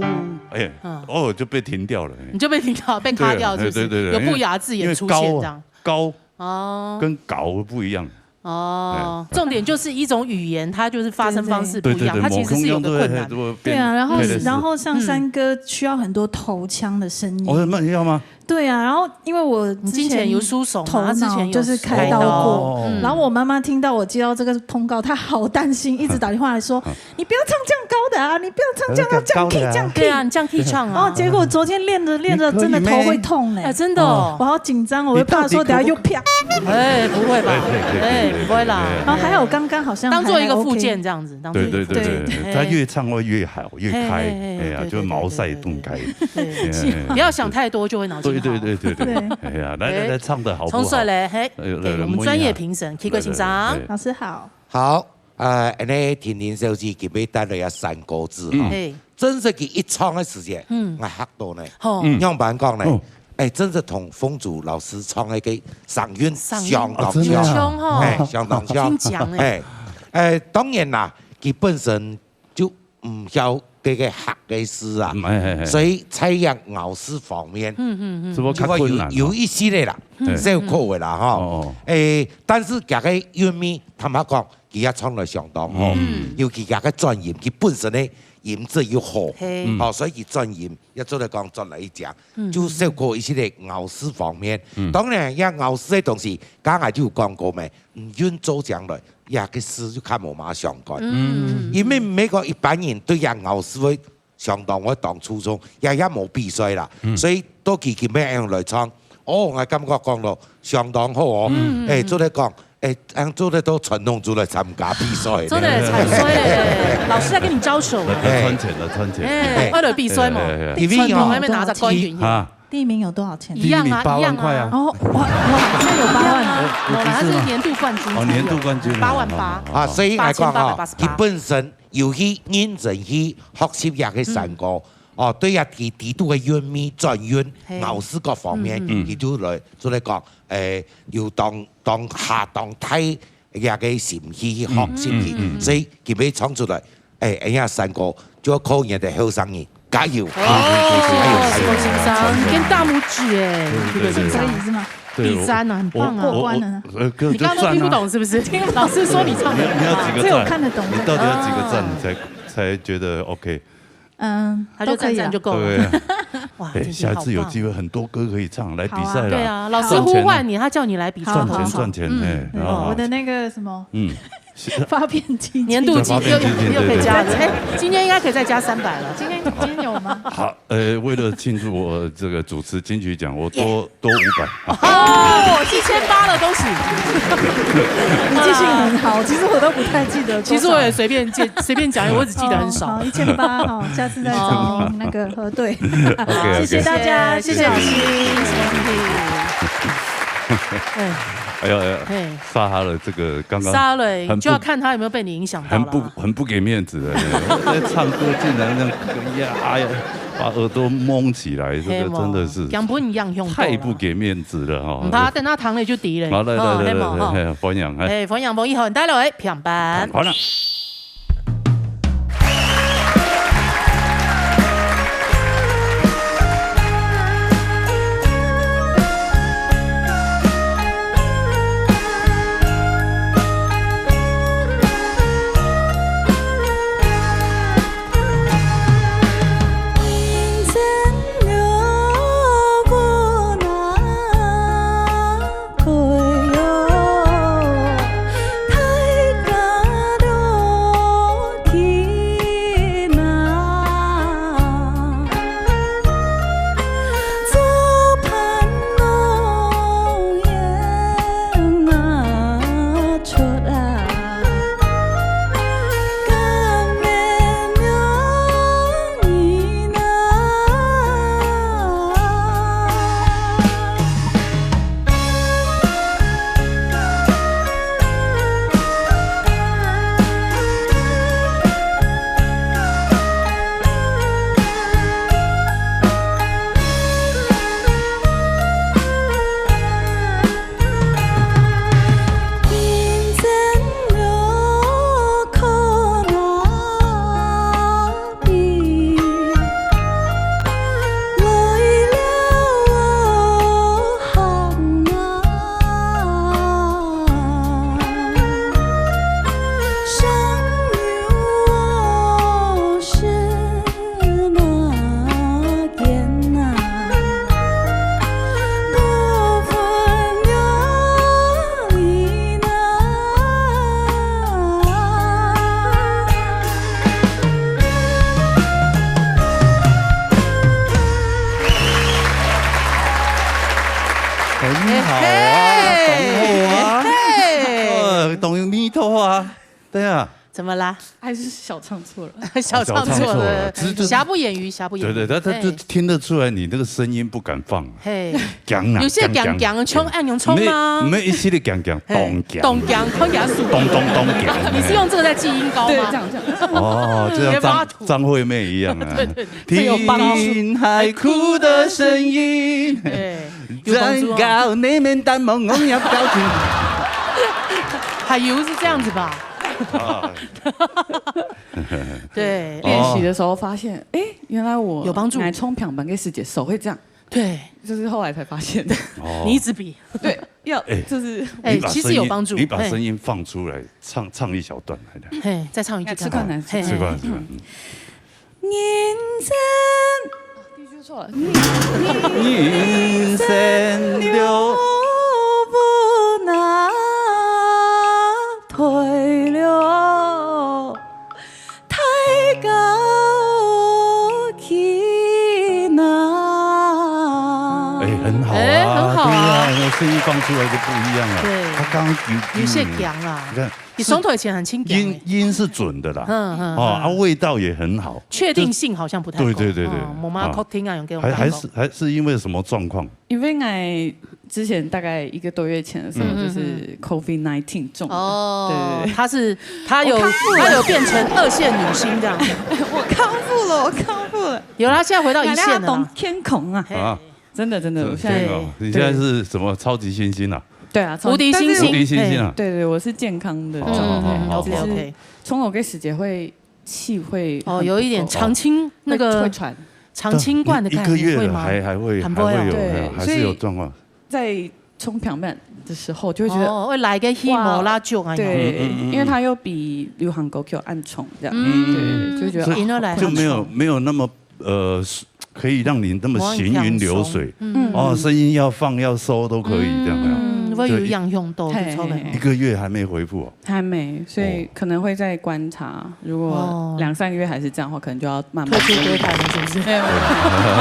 哎，嗯。哦，就被停掉了，哎。你就被停掉，被卡掉，是不是？对，对，对，对，有不雅字眼出现这样。因为，因为高，高哦。跟搞不一样。 哦，哎。重点就是一种语言，它就是发声方式不一样，对，对，对，它其实是有个困难。某空用都会，都会变，对啊，然后，配得是。然后像山歌需要很多头腔的声音。哦，那你要吗？对啊，然后因为我之前你之前有诉讼嘛，头脑就是开刀过，他之前有开刀。哦。嗯。然后我妈妈听到我接到这个通告，她好担心，一直打电话来说：“你不要唱这样高的啊，你不要唱这样，要降key，降key。”对啊，你降key唱啊。哦，结果昨天练着练着，你可以咩？真的头会痛呢。哎，真的哦。我好紧张，我会怕说等下又啪。哎，不会吧？哎，不会啦。然后还好刚刚好像还，当做一个复健这样子。 当做一个对，对，对，对，对。他越唱会越好，越开，嘿，嘿，嘿，哎呀，对，就茅塞顿开。对，对，对。哎，哎，哎。不要想太多，就会脑筋好。对，对，对，对，对。对。哎呀，来，来，哎，来，唱得好不好？从谁来？嘿，哎，来，给我们专业评审，来，Kiko先生。来，来，来。老师好。好，呃，恁呢，婷婷小姐今日帶來个山歌子哈，嗯。嘿。真是佢一唱个時間，嗯。我嚇到呢。吼。嗯。仰般講呢？哦。哎，真是同凤珠老師唱个个聲韻相當像。啊，真的啊。音腔吼。哎，相当像。真像哎。哎，哎，当然啦， 佢本身就毋曉个个客个字啊，嗯，哎，哎，哎。所以在這咬字方面，嗯，嗯，嗯。就會較困難哦。有，有一息个啦，嗯。小可个啦，吼。哦，哦。誒，但是佢个韻味，坦白講，佢也唱得相當好，嗯。尤其佢个轉音，佢本身个音質又好，嘿。嗯。吼，所以佢轉音也做得講轉來一講，嗯。就小可一息个咬字方面。嗯。當然，這咬字个東西，剛才就有講過咩， 嗯，韻做將來，這个字就較無麼相關。嗯。因為毋係講一般人對這咬字會相當會當注重，也，也無比賽啦。嗯。所以到佢今日恁樣來唱，哦，𠊎感覺講到相當好哦。嗯，嗯，哎，嗯。做得講，哎，恁樣做得到傳統組來參加比賽呢。做得參賽耶，老師在跟你招手耶。來，來賺錢，來賺錢。哎，哎。快樂比賽嘛，哎，哎，哎。因為哦，傳統還沒拿著冠軍耶。啊。 第一名有多少錢？一樣啊，第一名八萬塊啊。一樣啊。哦，哇，哇，這有八萬啊。哦，哦，不是嗎？他是年度冠軍才有。哦，年度冠軍啊。八萬八。啊，所以來講哈，八千八百八十八。佢本身有去認真去學習這个山歌，嗯。哦，對啊，佢底肚个韻味、轉韻、嘿。咬字各方面，嗯，嗯。佢就來，就來講，誒，有當，當下當大 這个心去學習去，嗯，嗯，嗯。所以佢愛唱出來，哎，哎呀，山歌就要靠你的後生人，加油！哦，加油，加油，加油！Kiko先生，你給大拇指哎，對，對，對，對。Kiko先生。可以是嗎？對，比讚啊，很棒啊。我，我，過關了。我，呃，就，你剛剛都聽不懂是不是？就讚啊。老師說你唱得很棒。你要，你要幾個讚？這我看得懂，你到底要幾個讚，哦。你才，才覺得OK？ 嗯，他就讚讚就夠了。都可以啊。對不對？哇，哎，婷婷好棒。下次有機會很多歌可以唱，來比賽啦。好啊。對啊，老師呼喚你，賺錢啊。他叫你來比賽，賺錢，好，好，好。賺錢，嗯，哎，嗯，然後好。我的那個什麼，嗯。發片基金。年度基金，再發片基金，又，又可以加了。對，對，對。哎，今天應該可以再加三百了。今天，今天有嗎？好，呃，為了慶祝我這個主持金曲獎，我多，耶。多五百。哦，一千八了，恭喜。你記性很好，其實我都不太記得多少。其實我也隨便記，隨便講，我只記得很少。哦，好，一千八哈，下次再找哦。那個核對。OK，OK。謝謝大家，謝謝老師。謝謝。哎。哎呦，哎呦，嘿。沙哈了，這個剛剛沙了，很不，就要看他有沒有被你影響到了。很不，很不給面子的，我在唱歌竟然這樣，哎呀，哎呀，把耳朵蒙起來，這個真的是嘿嘛，強迫你樣用到了。太不給面子了哈。毋怕，等下糖了就低了。好，來，來，來，哦，嘿嘛，來，來，嘿，歡迎，嘿。哎，歡迎，歡迎，好，大家來，平板。好了。哇，对啊，怎么啦？还是小唱错了。小唱错了，小唱错了，只是这瑕不掩瑜，瑕不掩瑜。对对，他他就哎听得出来你那个声音不敢放，嘿，讲啊，有些讲讲讲，讲讲，冲，哎，用冲吗？没没一系列讲讲，嘿咚讲，咚讲，看起来是咚咚咚讲，你是用这个在记音高吗？对，这样这样。哦，就像张张惠妹一样啊，对对对，这有帮助。听海哭的声音。对。 有帮助哦。真高，你们淡漠，我也高兴。还有是这样子吧？啊。对，练习的时候发现，哎，原来我有帮助。来冲平板个时节手会这样。对。就是后来才发现的。哦。你一直比。对，要，哎，就是哎，你把声音，其实有帮助，你把声音放出来，唱唱一小段来。嘿，再唱一句看看。吃饭难吃饭。嘿，吃饭吃饭。嗯。 人生，第一句错了。人生了无奈，退了太高去哪。哎，很好啊，哎，很好啊。对啊，那声音放出来就不一样了。对。他刚刚有有些强啊。你看，你从头以前很轻盈音，欸。音是准的啦。嗯，嗯，哦，嗯。啊，味道也很好。确定性好像不太够。对，对，对，对。哦，我们要啊。偷听啊，有给我们还，还是，还是因为什么状况？因为我之前大概一个多月前的时候，嗯，嗯，就是COVID nineteen中的。哦，对，对，对。他是，他有，我康复了。他有变成二线女星这样。我康复了，我康复了。有啦，现在回到一线了啦。大家懂天孔啊。嘿。啊。真的，真的，这，我现在，这个哦，你现在是什么超级猩猩啊？对啊，超，无敌猩猩。但是我，无敌猩猩啊。对，对，我是健康的状态，哦，哦，哦，哦。只是，OK，OK。冲我个时节会，气会哦，很不够。有一点长青，那个会，会喘。长青冠的概念，但你一个月了，会吗？还，还会，很不会哦。还会有，对，还是有状况。所以在冲平板的时候，就会觉得，哦，会来个血毛蜡烛啊，哇，对，嗯，嗯，嗯，因为它又比流行歌曲暗冲这样，嗯。对，就觉得，所以啊，就没有，好困难。没有那么，呃，可以让你那么行云流水。嗯。哦，声音要放要收都可以这样啊。嗯，会有影响到，对，就超难。一个月还没恢复哦。还没，所以可能会再观察，哦。如果两三个月还是这样的话，可能就要慢慢退出歌坛了，是不是？没有，没有，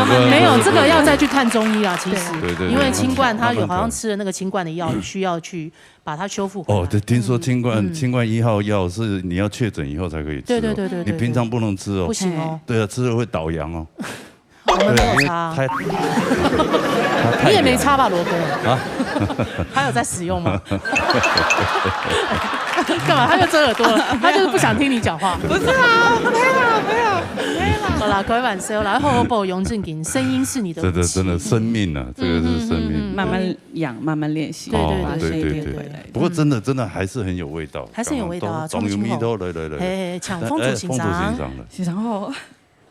没有。没有，这个要再去看中医啦，其实。对。对，对，对，因为清冠它有好像吃了那个清冠的药，需要去把它修复回来。哦，对，听说清冠，嗯。清冠一号药是你要确诊以后才可以吃哦。对，对，对，对，对，你平常不能吃哦。不行哦。对啊，吃了会倒阳哦。我们没有擦。对啊，因为太，它太凉了。你也没擦吧，罗哥？啊？他有在使用吗？干嘛？他又遮耳朵了，他就是不想听你讲话。不是啊，没有，没有，没有啦。好啦，开玩笑啦，好好保养正经，声音是你的武器。真的，真的，生命啊，这个是生命。嗯，嗯，嗯，嗯。慢慢养，慢慢练习，对，对，对，把声音练回来。哦，对，对，对。不过真的，真的还是很有味道，还是很有味道啊，刚刚都，冲冲冲。总有味道，来，来，来。嘿，嘿，抢风土先生。哎，风土先生了。先生好。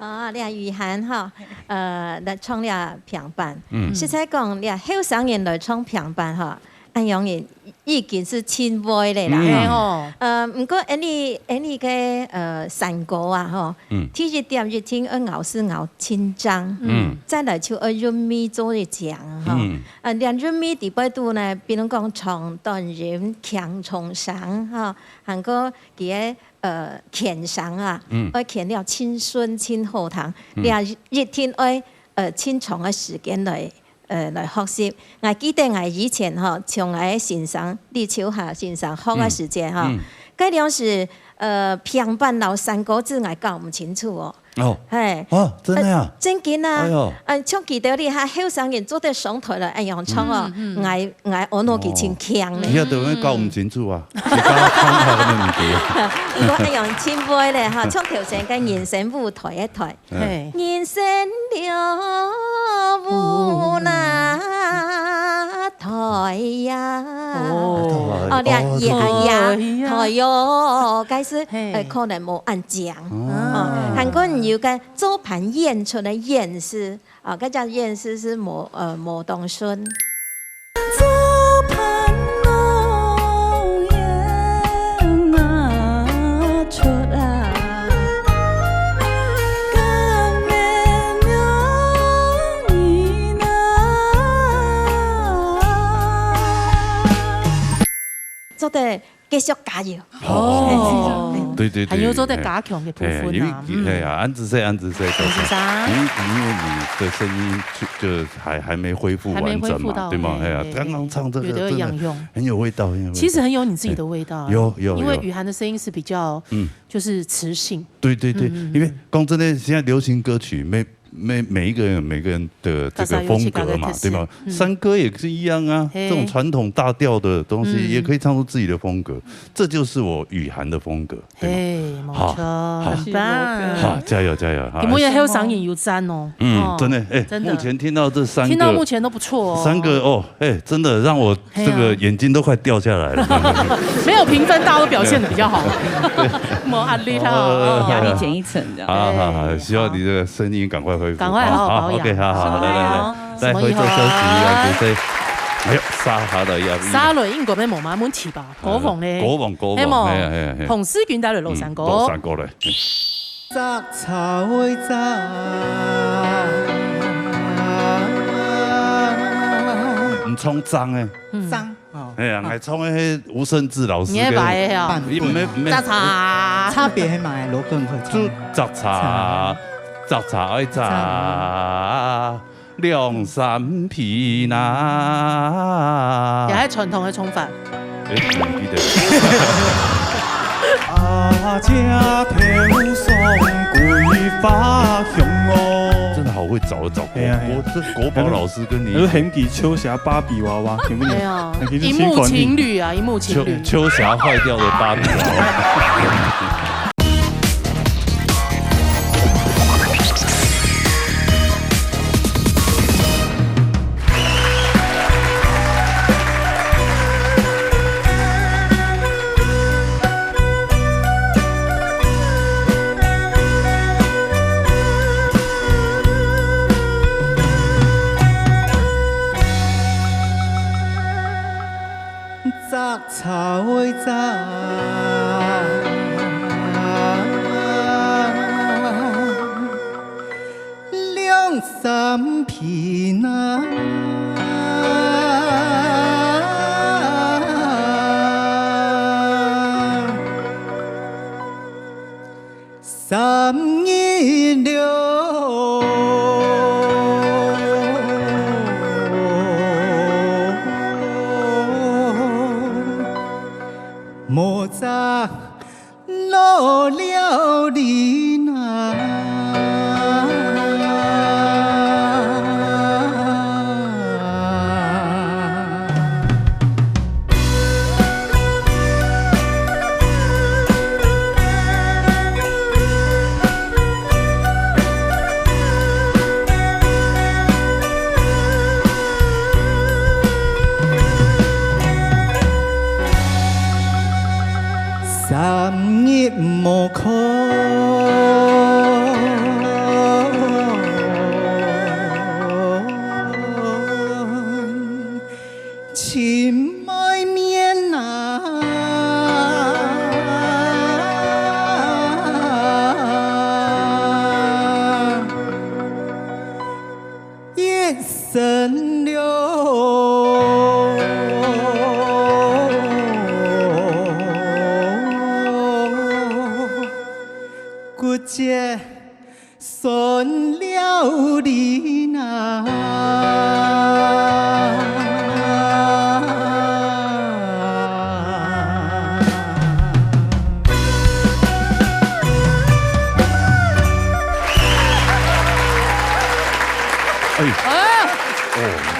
哦，這雨涵吼，呃，來創這平板。嗯。實在講，這後生人來創平板吼，恁樣人已經是盡會了啦。嗯。嘿吼。呃，毋過恁呢，恁呢个，呃，山歌啊吼，嗯。第一點一定愛咬字咬清楚，嗯。再來就愛韻味做得強吼。嗯。呃，連韻味底背肚呢，比如講長短音、強重聲吼，還過佢个 呃，牽聲啊，嗯。愛牽了盡順、盡好聽，嗯。你也一定愛，呃，盡長个時間來，呃，來學習。𠊎記得𠊎以前吼，從𠊎个先生，李秋霞先生學个時節吼，嗯。嗯。該量時，呃，平板摎山歌字𠊎搞毋清楚哦。哦。嘿。哦，真的啊？呃，真經啊。哎喲。呃，像佢兜這下後生人做得上台來，恁樣唱哦，嗯，嗯。𠊎 𠊎安到佢真強呢。哦，佢也都會搞毋清楚啊，嗯。自家唱下个問題。毋過恁樣盡會咧哈，像頭先个人生舞台一台。嗯。嘿。人生了無奈台呀。哦。哦，這呀呀，台呀。台喲，該是，嘿。呃，可能無恁強。哦。哦，還過有个做伴演出个演示， 啊，該隻演示係無，呃，無當順。做伴郎演啊出啊，甘願了你哪。做得繼續加油。哦。對對對，還有做得加強个部分啊。嘿，因為，嗯。嘿啊，恁仔細，恁仔細，恁仔細。因為，因為你的聲音就，就還，還沒恢復完整嘛，還沒恢復到，對嗎？嘿，嘿啊，嘿，剛剛唱這個有點真的癢癢。很有味道，很有味道。其實很有你自己的味道啊。有，有，因為雨涵的聲音是比較，有。嗯。就是磁性。對對對，嗯，嗯，嗯。因為講真的，現在流行歌曲，每 每，每一個人有每個人的這個風格嘛，大家有自己的特色，對嗎？嗯。山歌也是一樣啊，嘿。這種傳統大調的東西，嗯。也可以唱出自己的風格，這就是我雨涵的風格，對嗎？嘿，沒錯，好，好。很棒。好，加油，加油，好。你們也很有嗓音，有讚哦。嗯，哦，真的，哎，真的。目前聽到這三個，聽到目前都不錯哦。三個，哦，哎，真的讓我 嘿啊。這個眼睛都快掉下來了。沒有評分，大家都表現得比較好。對。沒壓力啦，哦，哦。壓力減一層這樣。好，好，好，對，希望你這個聲音趕快恢復。趕快好好保養。好，OK，好，好，來，來，來，好，來，回做休息啊，什麼意思？就是，哎喲，沙哈的呀。沙倫應該沒麼問題吧？國王嘞？國王，國王，嘿無？嘿啊，嘿啊，嘿啊。洪世鈞帶來老山歌。嗯，老山歌嘞。摘茶會摘。你唱鏨欸。 嗯。鏨，哦。哎呀，哦。𠊎唱个係吳盛智老師个。你个白个哦。版本啊。也毋係，毋係。摘茶。差別係麼个？羅根會唱的。就摘茶，摘茶愛摘兩三片啊。也係傳統个唱法。哎，毋記得。阿姐頭上桂花香哦。真的好會找，找國，哎呀，哎呀。國，這國寶老師跟你。那就很給秋霞芭比娃娃。 沒有，螢幕情侶啊，螢幕情侶。秋，秋霞壞掉的芭比娃娃。摘茶會摘兩三片啊。 三日了，無摘落了哩哪。 三日無看，情愛面啊。 一生了，骨節酸了哩哪。 哎，啊，哦。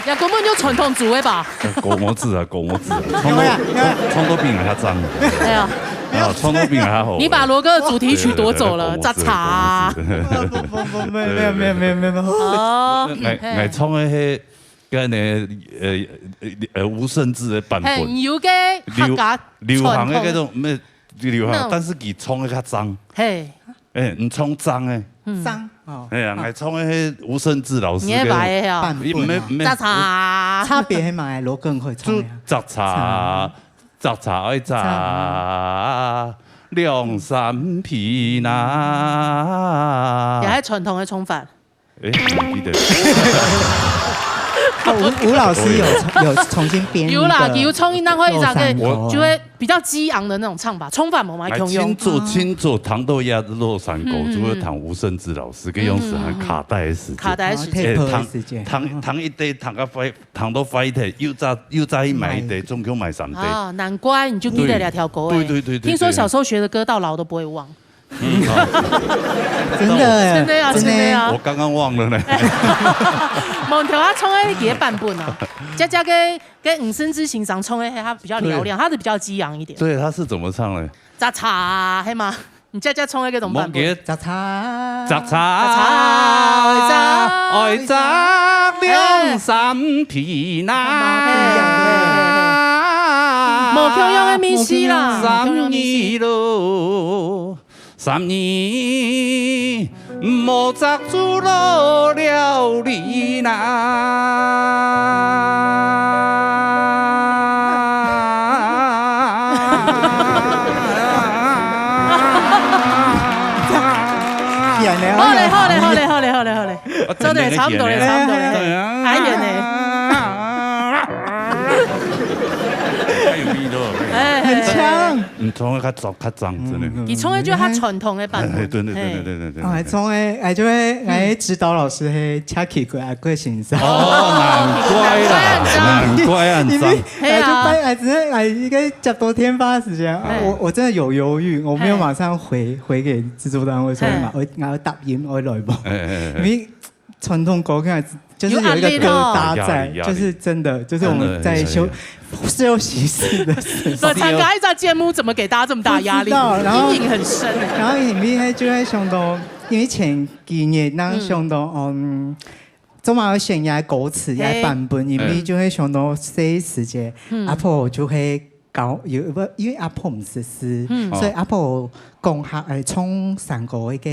也根本就傳統組的吧？哎，國模字啊，國模字啊，唱到，有呀，有呀。唱，唱到比你還髒。哎呀。啊，唱到比你還好。你把羅哥的主題曲奪走了，對，對，對，國模字，摘茶。國模字。不，不，不，不，沒有，沒有，沒有，沒有，沒有。哦，𠊎，嘿。𠊎唱的係，該呢，呃，呃，吳盛智的版本。嘿，有个客家流，流行的那種，傳統。沒，流行，那種。但是佢唱的較髒。嘿。 哎，你唱髒欸。嗯。髒，哦。哎呀，哦。𠊎唱的係吳盛智老師个。你个白的哦。版本啊。也毋係，毋係。摘茶。差別係麼个？羅根會唱的啊。就摘茶，摘茶愛摘兩三片啊。也係傳統的唱法。 哎，你記得。哦，吳，吳老師有重，有重新編一个有啦，有重新拿回一个，老山歌。就会比较激昂的那种唱法，唱法无嘛，哎，共樣。清楚，清楚，唐豆鸭肉山歌，嗯，嗯，嗯。主要弹吴盛智老师，跟杨子涵卡带的时间。卡带的时间。哎，哦，tape的时间。弹，弹，弹一堆，弹个坏，弹到坏忒，又再，又再去买一堆，买。总共买三堆。啊，难怪你就记得两条歌哎。对，对，对，对，听说小时候学的歌到老都不会忘。对。嗯，好。真的耶，真的呀，真的。真的呀。我刚刚忘了呢。问题他唱的几个版本啊？佳佳跟，跟吴盛智先生唱的，他比较嘹亮，对。他是比较激昂一点。对，他是怎么唱呢？咋咋，嘿吗？你佳佳唱的一个怎么版本？忘记。咋咋。咋咋。咋咋。爱咋两三天啊。嘿，嘿，嘿，嘿。无共样的意思啦，无共样的意思。三年咯。 三年，莫扎住落了你呐。好嘞，好嘞，好嘞，好嘞，好嘞，好嘞。 做得差不多了，差不多了，对啊。还远呢。还有味道。哎，很强。你唱个较重，较重，真的。嗯，嗯。你唱个就他传统的版本。哎，对，对，对，哎。对，对，对，对。哦，还唱个，哎，就会，哎，指导老师，嘿，Chucky过来，过先生。哦，难怪啦，难怪啊，你们，你们，嘿啊。哎，就拜，哎，只是，哎，应该差不多天发的时间，哎。我，我真的有犹豫，我没有马上回，回给制作单位说，哎。我，我答应，我来吧。哎，哎，哎。因为 传统歌曲就是有一个疙瘩在，有压力咯。压力，压力。就是真的，就是我们在休，真的，休息室的时候。不，参加一档节目，怎么给大家这么大压力？不知道，然后，阴影很深欸。然后因为就会想到，因为前几年，那想到，嗯，嗯，做嘛有选一个歌词，一个版本，嘿。因为就会想到这一时节，嗯。阿婆就会 教，有，因为阿婆毋識字，嗯。所以阿婆講客，哎，唱山歌个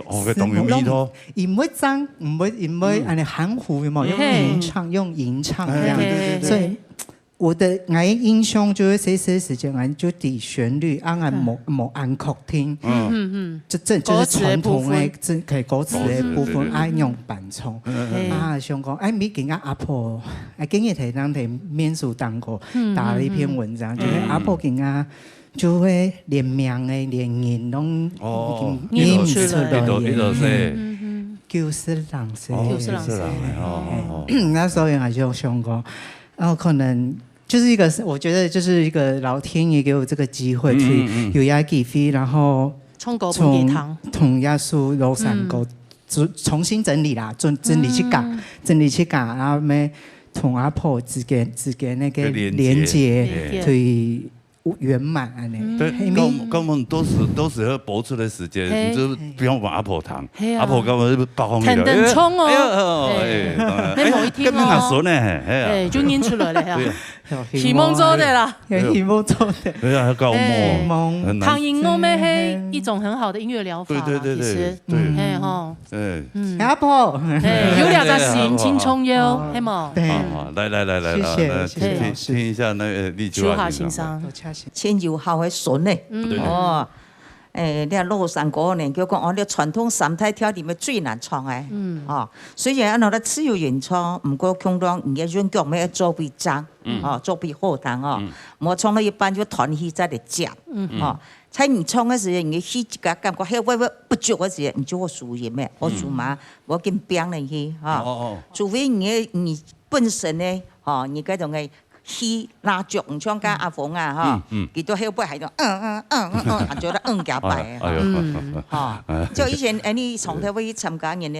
哦，个當有味道。字母，毋會正，毋會，毋會恁呢含糊，有無？用吟唱，用吟唱這樣。哎，對，對，對，對。所以我的，𠊎个印象就係細細時節，𠊎就知旋律，啊，𠊎無，無恁確定。嗯。嗯，嗯。這，這就是傳統个，歌詞的部分。這，可以歌詞个部分，歌詞，對，對，對。啊，用伴唱。嗯，嗯，嗯。啊，想講，哎，毋係今下阿婆，哎，今日台上台面書當過，嗯，打了一篇文章，嗯，嗯。就是阿婆今下 就會連名个、連人攏哦，已經認毋出來。一路，一路，一路，嗯，嗯。九十零歲。哦，九十零歲。九十零歲，哦，哦，哦。那時候也就想過，哦，可能就是一個，我覺得就是一個老天爺給我這個機會去，嗯，嗯，嗯。有這個機會，然後唱歌分佢聽。從，從耶穌老山歌，嗯。重，重新整理啦，整，整理自家，嗯。整理自家，然後咩，同阿婆之間，之間那個連結。連結，連結。對。 圓滿恁呢。嗯。對，嘿，講，講我們都是，都是要播出的時間，嘿。你就不用把阿婆談，嘿啊。阿婆根本就不放你了。天天衝哦。哎呀，哎呀，嘿。哎，當然。嘿，無一定哦。哎，跟你講說呢，嘿啊。哎，就認出來了呀。對啊。希望做得啦。有希望做得。對啊，要搞夢，哎。很難。聽音樂咩，嘿，一種很好的音樂療法啦，對，對，對，對，其實。對。嗯。嘿吼。 哎。嗯。阿婆。哎，有兩隻心情重要，哦。係無？對。好，好，來，來，來，來，謝謝，來，來，謝謝老師。聽，聽，聽一下那個麗秋啊先生。秋華先生。秋華先生。真有孝个孫呢。嗯。對，對。哦，哎，這老山歌呢，就講哦，這傳統三大調裡面最難唱个。嗯。哦，雖然恁樣个自由演唱，毋過共樣你个韻腳愛做位正，嗯。哦，做位好聽哦。嗯。莫唱到一半就斷氣再來接。嗯。哦， 在你唱个時節，你个氣自家感覺還會，會不足个時節，你就會輸音个，嗯。會輸嘛，無緊拚落去，哈。哦，哦。除非你个，你本身呢，吼，你該種个氣拉足，你像該阿峰啊，哈，嗯，嗯。佢到後背還有，嗯，嗯，嗯，嗯，嗯，啊，就得嗯幾擺，哎喲，哈。哎喲。嗯。哈，就以前，哎，你從頭會去參加人个，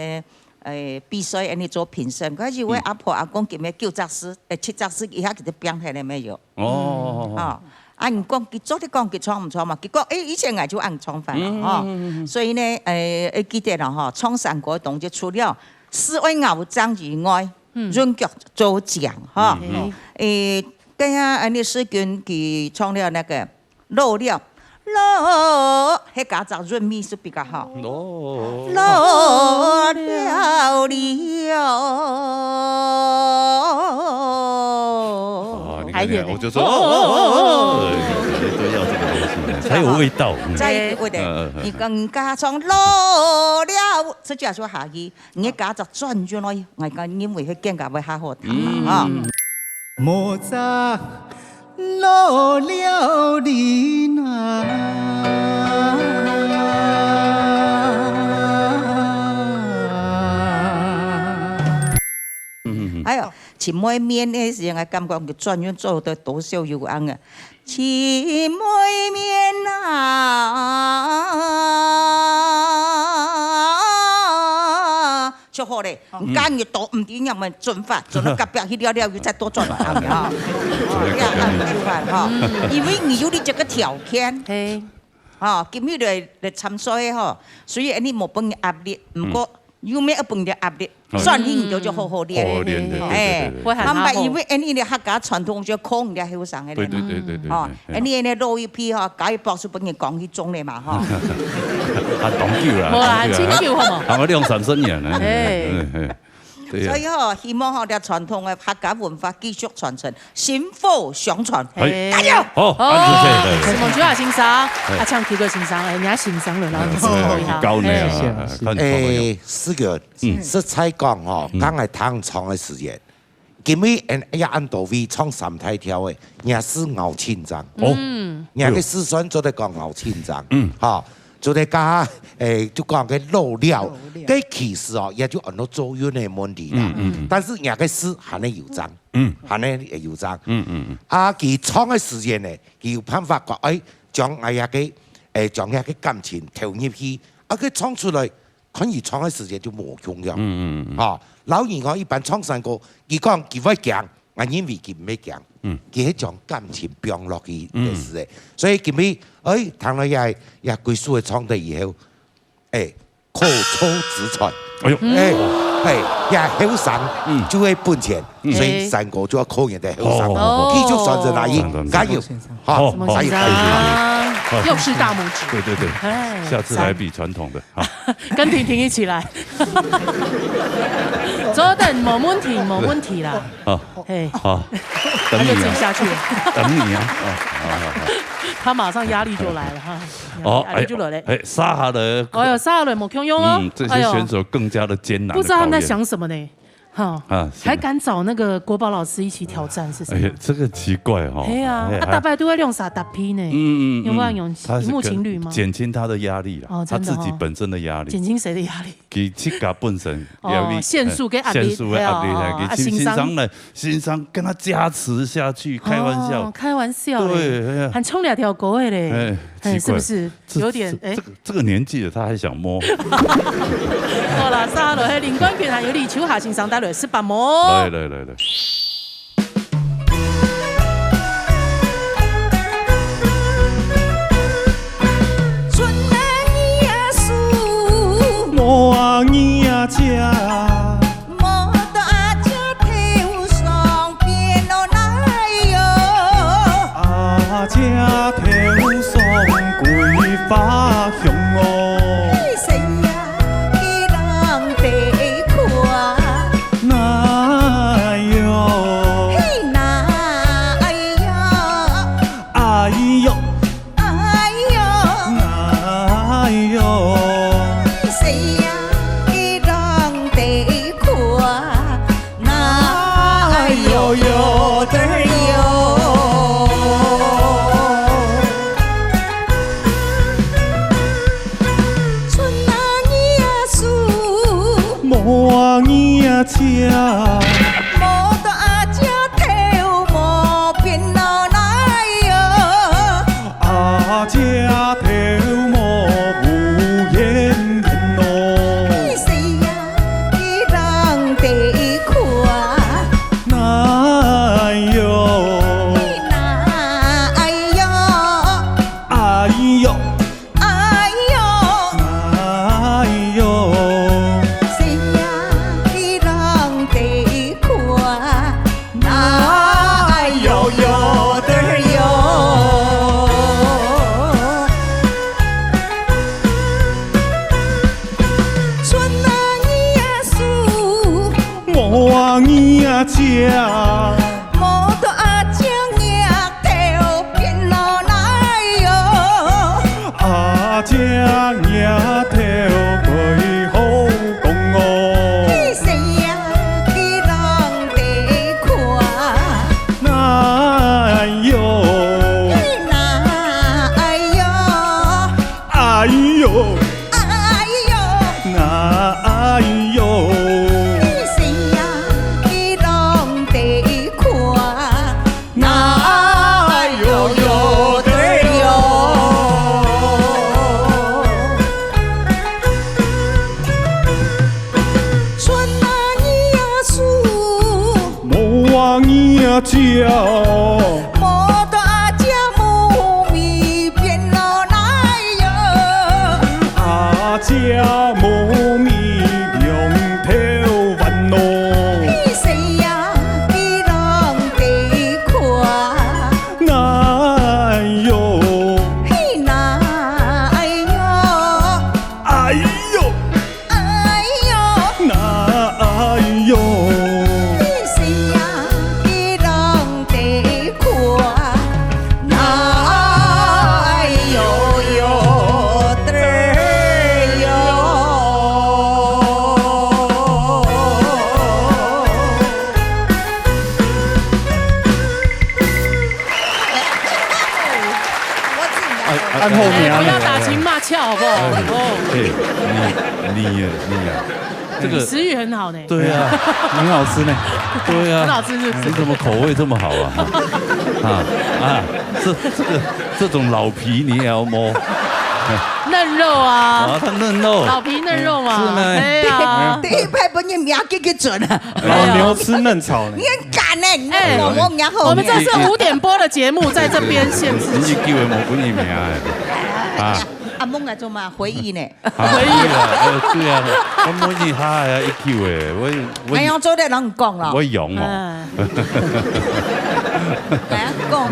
呃，比賽，哎，你做評審，可是我阿婆阿公今日九十歲，呃，七十歲，一下佢就拚下來沒有？ 哦。哦，啊，你講佢做得講佢唱毋錯嘛？佢講，誒，以前𠊎就恁唱法啦，嗯，吼。嗯，嗯，嗯。所以呢，誒，誒，記得啦，吼，唱山歌當中除了字愛咬正以外，嗯。韻腳做正，吼。嗯，嗯。誒，等下，安尼世鈞佢唱了那個老了，老，係加隻韻味係比較好。老。老了了。 啊，你看，你看，還有呢。我就說，哦，哦，哦，哦，對，對，對，要這個東西呢。才有味道。嗯。再一个味道，嗯，嗯，嗯。你跟人家唱老了，這就係客語，你家就轉轉來，我講因為佢更加會較好聽，嗯。啊。莫再老了你啊。嗯，嗯，嗯。哎喲，尋妹面个時間，我感覺佢轉音做得多少有影啊。尋妹面啊，就好咧。嗯。今日都毋知仰般轉法，轉到隔壁去了了，又再多轉來，啊，哈。嗯。這个隔壁。這樣，啊，有法哈。嗯。因為你有你這个條件。嘿。 吼，今日來，來參賽个吼，雖然你無分人壓力，毋過，嗯。又無分人壓力，嗯。算你就，就好好練。好好練，對，對，哎，對，對，對。會很好。坦白，因為恁呢个客家傳統就靠人家後生个人嘛。對，對，對，對，對，吼，對，對。恁呢个老一輩吼，加一百歲分人講去種个嘛，吼。啊，當久啦，無啦，當久啦。真久好無？還有兩三十年呢。哎。哎，哎。 對啊。所以吼，希望吼，這傳統个客家文化繼續傳承，薪火相傳。哎。加油！好，好，感謝，謝謝。承蒙秋雅先生，哎。啊，請秋雅先生，哎，人家先生了，然後哎，你先講一下。哎，高呢，哎。啊，謝謝。看你講的。哎，四个，嗯。實在講吼，嗯。剛才聽唱个時間，今日俺，哎呀，恁多位唱三大調个，也係咬緊張。哦。嗯。人家个四川做得講咬緊張。嗯。哈， 就係講，誒，就講个老了，老了。該其實哦，也就安到做運个問題啦。嗯，嗯，嗯。但是人家个字還係有正，嗯。還係有正。嗯，嗯，嗯。啊，佢唱个時間呢，佢有辦法講，誒，將哎呀个，誒，將遐个感情投入去，啊，佢唱出來，看佢唱个時間就無共樣。嗯，嗯，嗯，嗯。吼，老人家一般唱山歌，佢講佢會驚， 𠊎認為佢毋係驚，嗯。佢係將感情放落去，嗯。就是个。所以今日，哎，聽了這，這幾首个唱得以後，哎，口吐直傳。哎喲。哎，哎，這後生，嗯。就係本錢，嗯。所以山歌就愛靠人个後生，好，好，好。繼續傳承落去，讚，讚，讚。加油！好，好，好，加油，加油，加油！好。又是大拇指。對，對，對。哎，下次來比傳統的。 好。跟婷婷一起來。稍等，無問題，無問題啦。好，嘿。好，等你啊。他就自己下去了。等你啊。哦，好，好，好。他馬上壓力就來了哈。哦，壓力就來了。哎，哎，殺下來。哎喲，殺下來無共樣哦。嗯，這些選手更加的艱難的考驗。哎喲。不知道他們在想什麼呢？ 哈，啊，是。還敢找那個國寶老師一起挑戰，是什麼？哎呀，這個奇怪哈。哎呀，哎，啊，大概都要用啥搭配呢？嗯，嗯，嗯。有沒有用他是跟，螢幕情侶嗎？減輕他的壓力啦，哦，真的哦。他自己本身的壓力。減輕誰的壓力？佢自家本身壓力，哦，線束跟壓力，哎，線束的壓力，哦，哎，佢欣，啊，欣賞。欣賞來，欣賞跟他加持下去，開玩笑。哦，開玩笑嘞。對，哎呀。還唱兩條歌的嘞。哎，哎，奇怪。是不是？ 這，有點，這，哎。這個，這個年紀了，他還想摸。好啦，續落去林冠群還有李秋霞先生帶來十八摸。來，來，來，來。阿姐，無大姐無米變老奶油。阿姐無米兩頭彎咯。嘿，細呀，佢人得看。奶油。嘿，奶油。哎呦！ 哎呦，那哎呦，你是呀，你人得看，那哎呦呦得哟。我自己来说。按后面啊不要打情骂俏好不好？哦，哎，你你你啊，这个食欲很好呢。对啊，很好吃呢。对啊，很好吃是不是你怎么口味这么好啊？啊啊，这这个这种老皮你也要摸嫩肉啊，啊？它嫩肉，老皮嫩肉嘛，是呢哎呀，第一擺分人名叫佢準啊！老牛吃嫩草呢你。很敢呢，你哎跟我摸人家后面我们这。是五点播的节目，在这边限制你。是叫我摸不你名哎啊？阿蒙来做嘛，回忆呢？啊对啊，哎对啊，我摸你哈呀一 Q 哎，我我还要做得让你讲了我。勇哦，哎，来讲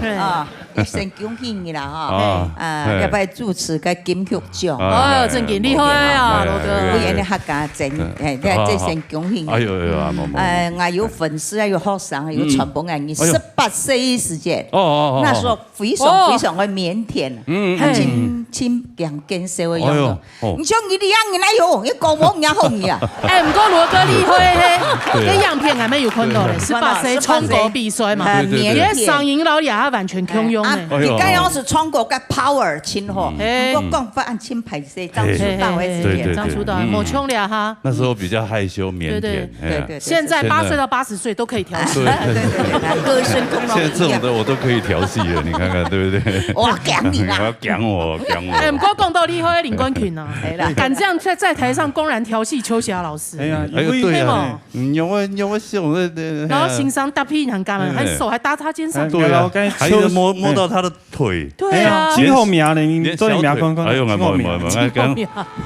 对啊，先恭喜你啦哈！啊啊，嘿要不要主持个金曲奖？啊哦，正经厉害啊，哎罗哥我。演的客家真，哎，啊这先恭喜你。哎呦哎呦啊，毛毛，哎，我有粉丝啊，有学生啊，有嗯传播啊，你哎呦十八岁时间，哦哦哦，那时候非常非常的腼腆，嗯啊，真真讲见笑的样子哎呦。哦你像你这样，你哪有？你讲我人家好你啊？哎，不过罗哥厉害嘿，对跟样片还没有看到嘞，十八岁唱歌比赛嘛，啊对对对你的嗓音老李啊，完全共用啊哎，。哎呦你刚刚是唱歌个 power 真好，哎不过讲法按轻拍些，张出道的时间对对对。张出道，嗯没冲了哈。那时候比较害羞腼腆，对对哎呀对对现在八岁到八十岁都可以调戏。对对对对对，歌声通现在这种了。的我都可以调戏了，你看看对不对？我讲你啦，讲我讲哎，不我，过讲到厉害，林冠群啊哎啦，敢这样在在台上公然调戏秋霞老师，哎呀，哎呦因为对呀嘛，你要我你要我想的，然后欣赏大屁股，干嘛？哎还手还搭他肩上哎。对啊我刚，才还有摸摸到他的腿，对啊，今后面呢，你连做你名小腿看看，哎呦，今后面没没没，我讲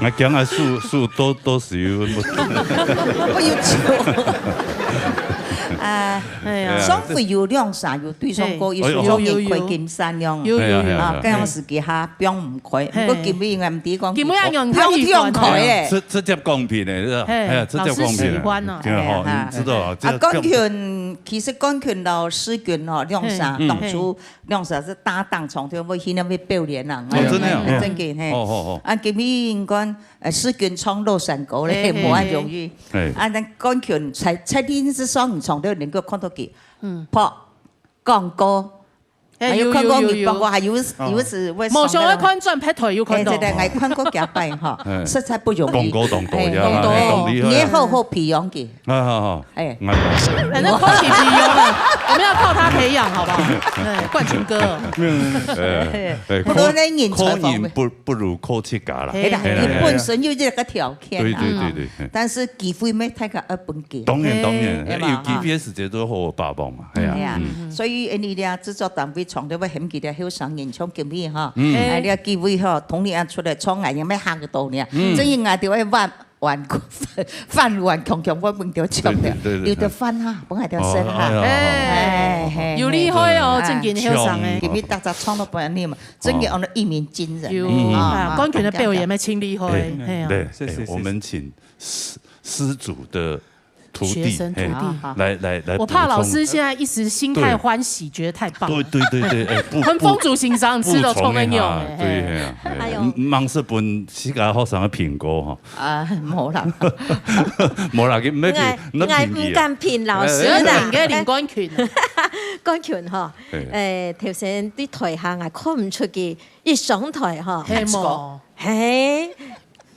我讲啊，树树都都是有，我有酒。啊，哎呀，上回有两三有对唱过一首，哎中年快金山样。有有有哎呀哎呀啊，这样是给他不用唔开，嘿不过今日应该唔知讲，今日也用不用用开诶。这这叫公平的，是吧？嘿哎呀，这叫公平老师喜欢的啊，对啊，哎呀你知道啊，这啊，叫冠群其实冠群老师群吼，两三嘿当初两三是搭档，从头到尾去那边表演啦，哦真的啊哎真个嘿。哦哦哦，啊，今日应该呃，世军唱老山歌咧，嘿嘿無恁容易。哎，啊，咱冠群在在电视上唱都能够看到佢，嗯，拍廣告，哎還有看過佢，包括還有有時會無想要看轉拍台有看到哎，。對對，還看過幾擺哈，哎實在不容易。廣告廣告哎呀，廣告哎當厲害啊，你好好培養佢。啊好好，哎，哎反正看起皮油了，我們要靠他培養，好不好？哎，冠群哥，哎哎，不論你人才靠方面人不不如靠自家啦，嘿哎啦，哎啦你本身有這個條件對啦。對對對對，但是機會乜大家愛分佢。當然當然，哎嘛有機會時節都好好把握嘛，係啊，哎呀嗯，所以你這製作單位從來會喊佢个後生人唱今日哈，嗯哎，你个機會吼，同你啊出來唱啊，有咩行得到呢？所以我就會換換換換強強換問條唱的對對對，對有得換哈，不還條聲哈。哦哎呀哎嘿，有厲害哦，哎正經後生哎今。日大家唱到不然你嘛，真个安到一鳴驚人。有嗯啊，冠群的表演乜真厲害，係啊。對，謝謝謝謝哎我們請施施主的徒弟，學生徒弟哎好好來來來，我怕老師現在一時心太歡喜，覺得太棒了。對對對對，哎，不分封主欣賞，知道衝个用啊，哎。對，係啊，哎呦哎毋通食分自家學生个蘋果吼，啊，無啦，無啦，佢乜𠊎那𠊎毋敢評老師不要啦頂。个林冠群，冠群吼，嘿誒頭先在台下𠊎看毋出佢一上台吼，係無？係，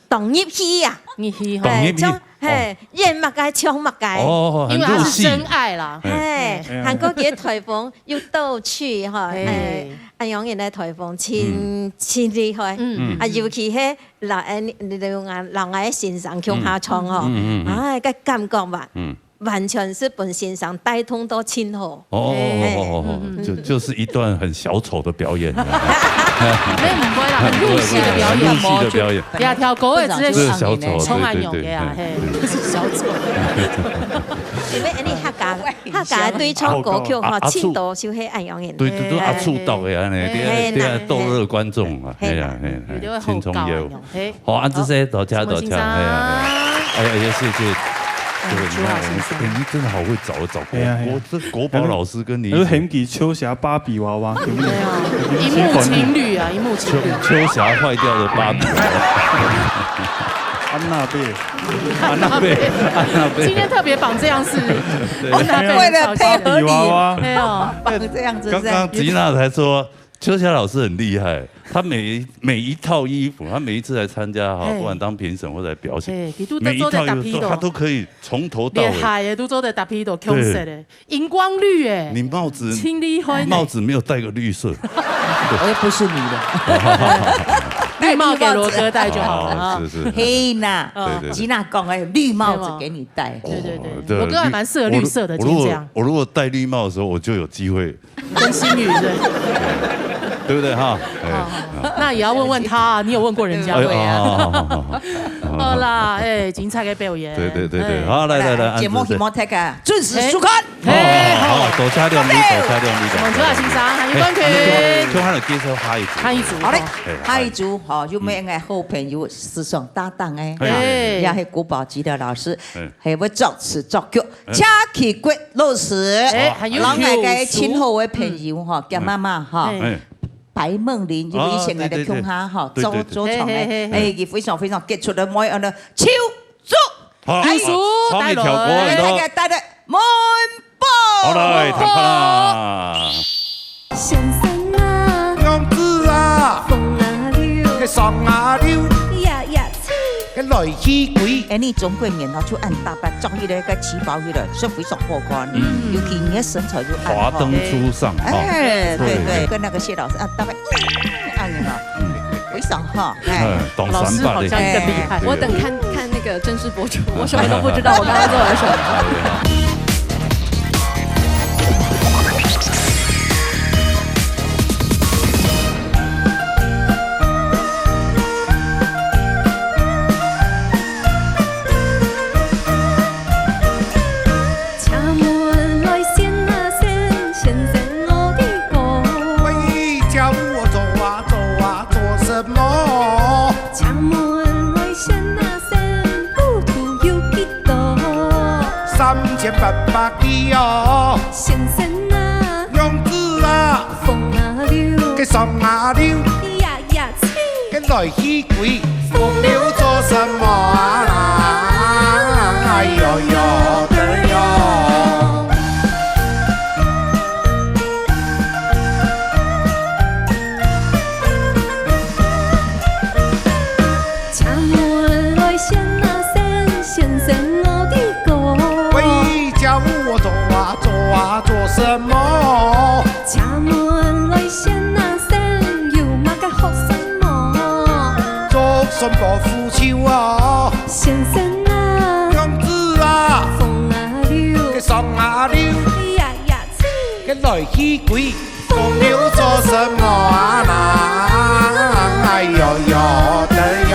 當入戲啊，你去吼，當入戲係，像係演麼个唱麼个，哦，因為他是很入戲，真愛啦。係，嗯還過佢个台風又鬥趣吼，嘿誒，恁樣个台風真真厲害，嗯啊尤其係老誒你你你老外先生共下唱吼，嗯嗯嗯啊該感覺吧，嗯，完全係分先生帶動到盡好。哦，哎，哦，哦，哦，嗯，嗯，就，嗯。就是一段很小丑的表演。沒有，不會啦，很入戲的表演。很入戲的表演。呀，跳高的這些這是小丑，衝啊勇的啊，對，對，對，嘿，嘿。就是小丑。因為恁呢客家，客家對唱歌曲吼，啊，啊，啊，盡多就係恁樣个。對，對，對，啊，出道的恁呢，哎，對啊，對啊，哎，那，逗樂觀眾啊，嘿，哎呀，嘿，哎，有的會好搞啊，輕鬆也有。那種，嘿。 好，恁仔細，多謝，多謝，什麼先生？哎呀，哎呀，哎呀，謝謝，哎，這個，你看，朱老先生。我們，哎，你真的好會找，找國，哎呀，哎呀。國，這國寶老師跟你一起。那個很給秋霞芭比娃娃，有沒有？對啊，有沒有？螢幕情侶啊，螢幕情侶。秋，秋霞壞掉的芭比娃娃。安娜貝，安娜貝，安娜貝。今天特別綁這樣是，對。安娜貝為了配合你，芭比娃娃。沒有。綁這樣子是吧？剛剛吉娜才說， 秋霞老師很厲害，她每一，每一套衣服，她每一次來參加哈，嘿。不管當評審或者來表演，嘿，佢都做得搭配的。每一套衣服都，她都可以從頭到尾。厲害的，都做得搭配的，對。共色的，螢光綠哎，你帽子，真厲害呢。帽子沒有戴個綠色。我又不是女的。綠帽給羅哥戴就好了哈。哦，是，是。嘿吶，嗯。對，對，對。吉娜講，哎，綠帽子給你戴。對，對，對。哦，對，羅哥還蠻適合綠色的，我如，今天這樣。我如果，我如果戴綠帽的時候，我就有機會 跟星宇，對。對不對哈？哎，好，好，好。那也要問問他啊，你有問過人家？哎，對啊。哦，好，好，好，好。好啦，哎，精彩的表演。對，對，對，對。哎。好，來，來，來，來，節目希望大家準時收看。哎。哦，好，好，好，多謝兩位，多謝兩位，多謝兩位。我們朱老先生，還有冠群。哎，就，就還有介紹下一組。下一組，好嘞，好。哎，下一組，好，有沒有好朋友，時尚搭檔哎？哎。也係國寶級的老師，哎。還有作詞作曲， 哎。車啟國老師，哎，還有人𠊎个親好个朋友吼，嗯。佢媽媽吼，哎。白夢琳，就係以前𠊎个同學吼，啊，對，對，對。做，做唱个，對，對，對。哎，佢非常非常傑出个，每一個人，手足。好，哎，手足，唱一條歌，帶來。來，大家帶來，門步。好，來，聽看啦。 先生啊，娘子啊，風啊溜，該霜啊溜，呀呀吹。該來去歸。哎，你中國人哦，就恁打扮，著起來个旗袍起來，是非常好看。嗯。尤其你个身材就恁好。華燈初上，哈。哎，對，對，對。跟那個謝老師啊，打扮，嗯，恁樣哦。嗯。非常好，哎。嗯，懂三八的。老師好像更厲害。哎。對。我等看，看那個正式播出，我什麼都不知道，我剛剛做了什麼。哎呀。 請問來先啊先，先生我的歌。喂，家務我做啊做啊做什麼？請問來先啊先，步數有幾多？三千八百幾哦。先生啊，娘子啊，風啊溜，該霜啊溜，呀呀吹，該來去歸，風流做什麼啊啦？哎喲喲，嘚喲。 請問來先啊先，先生我的歌。喂，家務我做啊做啊做什麼？請問來先啊先，有麼个學什麼？竹筍包腐臭哦。先生啊，娘子啊，風啊溜，該霜啊溜，呀呀吹，該來去歸。 風流做什麼啊啦？哎喲喲，嘚喲。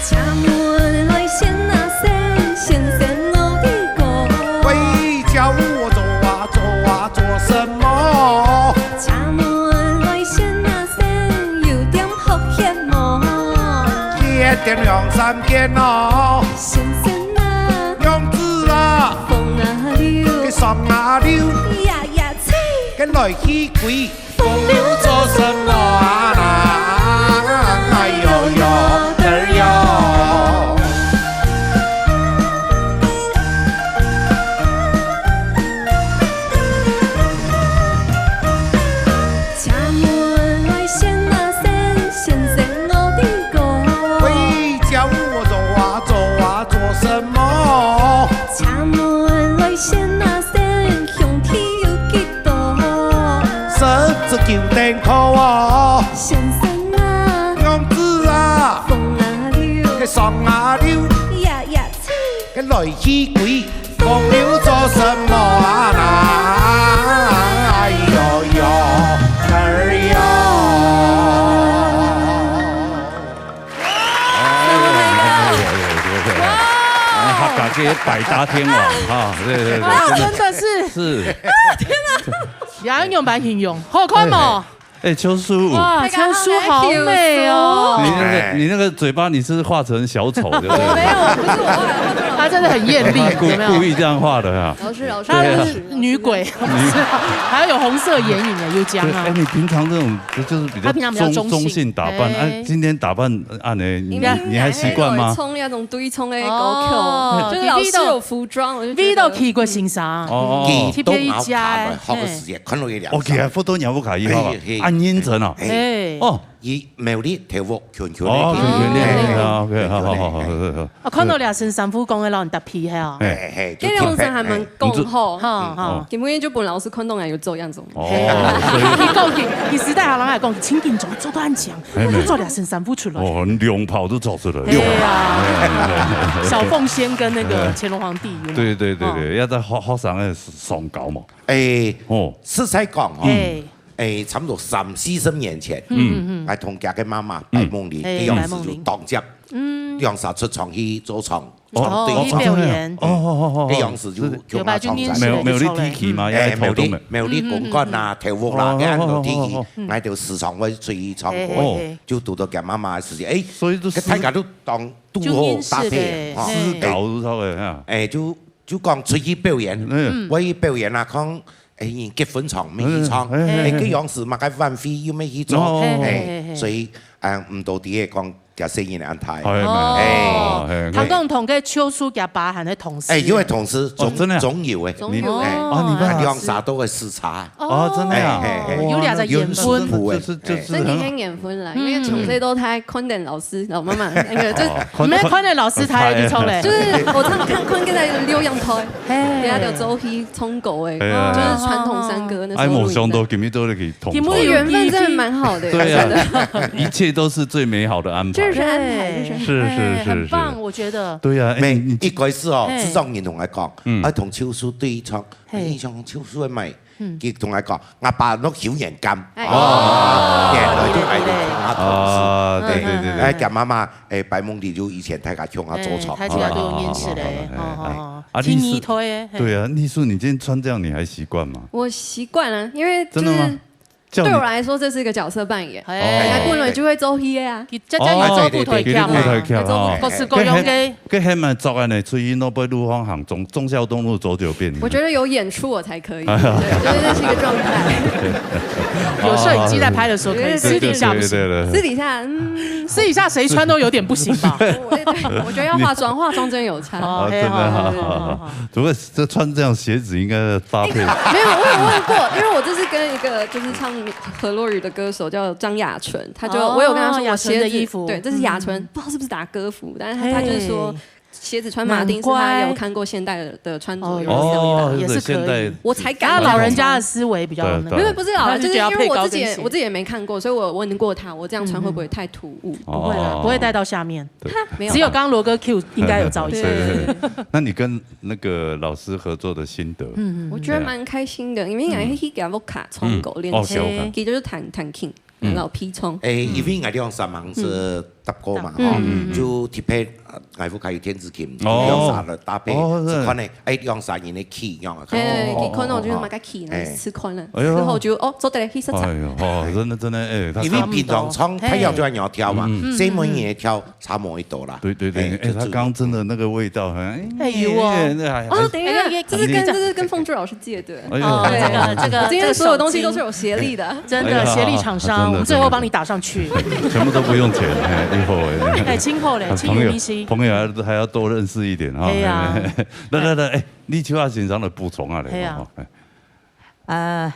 請問來先啊先，先生我的歌。喂，家務我做啊做啊做什麼？請問來先啊先，有點學歇無？歇點兩三 見哦。先生啊，娘子啊，風啊溜，該霜啊溜，呀呀吹，該來去歸，風流做什麼啊啦？哎喲喲，嘚喲。 請問來先啊先，先生我的歌。喂，家務我做啊做啊做什麼？請問來先啊先，兄弟有幾多？十隻九頂箍。哇，先生啊，娘子啊，風啊溜，該霜啊溜，夜夜吹，該來去歸，風流做什麼啊？哎呦呦，哎呦。哇！啊，客家个百搭天王哈，對對對，哇，真的是，是。也用白形容，好看無？哎，秋叔，哇，大家好，秋叔好美哦。你那个，哎。你那个嘴巴，你是画成小丑，对不对？没有，不是我画的，他真的很艳丽，他故，有没有？故意这样画的啊。老师，老师，他是女鬼，不是啊，还要有红色眼影的，有讲啊。对，哎，你平常这种就，就是比较他平常比较中，中性。中性打扮，哎，哎。今天打扮啊，你，你，应该，你还习惯吗？应该有一种那种对冲的歌曲，哦，就是老师有服装，我就觉得，味道奇怪，先生。哦，哦，哦。特别一家，佢都拿他们好个时间，看到一两张。OK，啊，foto-nya不可以哈，嘿，嘿，很认真啊。哎。哎。哦。佢苗栗頭屋，圈圈个，哦，圈圈个，哎，啊，OK，圈圈个，好，好，好，哎。好，好，好。啊，看到這身衫褲講个，然後你搭皮係啊？哎，哎，哎，就這兩身還蠻講好。哎，你做，哈，哈。嗯，哦。根本就本老師看到有做樣子。哦，係啊。所以佢講，佢，佢時代下人來講，情景怎麼做到恁強，哎，沒有。就做這身衫褲出來。哦，龍袍都做出來。對啊，哎，哎，哎。小鳳仙跟那個乾隆皇帝，有沒有？對，對，對，哦。對，要在學，學生个上高嘛。哎，哦。實在講哦，哎。哎，差不多三四十年前，嗯，嗯，嗯。𠊎同佢个媽媽，嗯。白夢玲，哎，該樣時就當接，白夢玲。嗯。兩儕出場去做場，哦，場對唱。哦，去表演。哦，哦，哦，哦，哦。該樣時就，是。有吧，就認識了，苗，苗栗地區嘛，嗯。也在台東的。哎，苗栗，苗栗公館啊，嗯，嗯，嗯。頭屋啦，哦，該恁多地區，哦，哦，哦。嗯。𠊎就時常會出去唱歌，哎，哎，哎。就堵到佢媽媽个時間，哎，所以就是該大家都當，堵好搭配，就認識呗，哦。哎。私交都稍微啊。哎，就 就講出去表演，嗯。會去表演啊，講，哎，人結婚場，乜去唱，嗯，哎，哎，哎。哎，該樣時麼个晚會又乜去做，哦。哎，哎，哎，哎。所以，啊，毋多知个講，佢細人个安排。哎，哦，哎。哎。聽講同个秋叔佢爸還係同事。哎，有个同事，哦，總，真的啊？總有个。總有个。哎，哦，你看。啊，兩儕都會時差。哦，真的啊？哎，哎，哎。哦，有兩个緣分。有時差。就是，就是很，身體很緣分啦，因為從細到大看等老師，老媽媽，那個，就，哦，看，你們看等老師，他還去唱嘞。就是我唱，看，看等佢个錄影帶。 嘿。等下就走去唱歌欸，哎呀。就是傳統山歌那時候錄影帶。哎，無想到今日都可以通話。今日有緣分真的蠻好的，對啊，真的。一切都是最美好的安排。這是安排，這是安排。是，是，哎，是，是。很棒，我覺得。對啊，哎，沒，你，你一開始哦，哎。製作人同𠊎講，嗯。愛同秋叔對唱，嘿。哎，你想秋叔會買 嗯。佢同𠊎講，𠊎爸落九年監。哎。哦。原來就愛同佢同事。啊，對，對，對，對。哎，佢媽媽，哎，白夢玲就以前大家共下做場。哎，大家都有認識嘞，哎，哦，哦，哦。啊，聽你推，嘿。對啊，麗素，你今天穿這樣，你還習慣嗎？我習慣了，因為就是真的嗎？叫你，對我來說，這是一個角色扮演。哎。哦。哎，本來就會做戲的啊。佢，這，這有做舞台劇嘛。哦，對，對，對，有做舞台劇，哦。各式各樣的。該還，該還蠻早的呢，出去那邊路上行，忠，忠孝東路走九遍。我覺得有演出我才 可以，對，就是那是一個狀態。有攝影機在拍的時候可以，對，對，私底下不行。對，對，對，對。私底下，嗯。私底下誰穿都有點不行吧？我，對，我覺得要化妝，化妝真的有差。哦，啊，真的啊。對，對，對，對。不過這穿這樣鞋子應該搭配。哎，沒有，我有問過，因為我這是跟一個就是唱河洛語的歌手叫張雅純，他就，哦，我有跟他說我鞋子，雅純的衣服。對，這是雅純，嗯。不知道是不是打歌服，但是他，他就是說，嘿。 鞋子穿馬丁是他有看過現代的，難怪。的穿著，哦，有人這樣搭。哦，也是可以。現代。我才敢。他老人家的思維比較那個。對，對。沒有，不是老人，他就覺得要配高跟鞋。就是因為我自己也，我自己也沒看過，所以我問過他，我這樣穿會不會太突兀？嗯，嗯。不會啦，哦。不會帶到下面。對。沒有。只有剛剛羅哥 Q 應該有造型。對，對，對。對。那你跟那個老師合作的心得？嗯，嗯，嗯。我覺得蠻開心的，因為應該去給他看唱歌，嗯。練習。哦，給他看。其實就是彈，彈琴。 嗯。老皮蟲。欸，因為𠊎兩儕人係搭過嘛，嗯。吼，嗯，嗯，嗯。就特別，呃，𠊎屋下有電子琴，哦。兩儕來搭配，哦，係。就看呢，欸，兩儕人个key樣啊，看，欸，哦，佢看到就係麼个key呢，欸。試看了，哎喲。之後就，哦，做得了，去試唱。哎喲，哦，真的，真的，欸，他因為平常唱，嘿。太陽就愛鳥跳嘛，嗯。細妹人个跳 差無幾多啦。對，對，對，欸，欸，他剛剛真的那個味道，欸，欸，有哦。欸，那還，哦，還，等一下，欸，這是跟，欸，這是跟鳳珠老師借的。哎喲。哦，這個，這個，我今天所有東西都是有協力的。這個手機。真的，哎呀，協力廠商，真的，我們最後幫你打上去。真的，全部都不用錢，欸，以後，欸。欸，今後咧，啊，今後咧，朋友，朋友還，還要多認識一點哈。哎呀。來，來，來，欸，你就要緊張的補充啊，來，哎呀。哦，欸。 啊，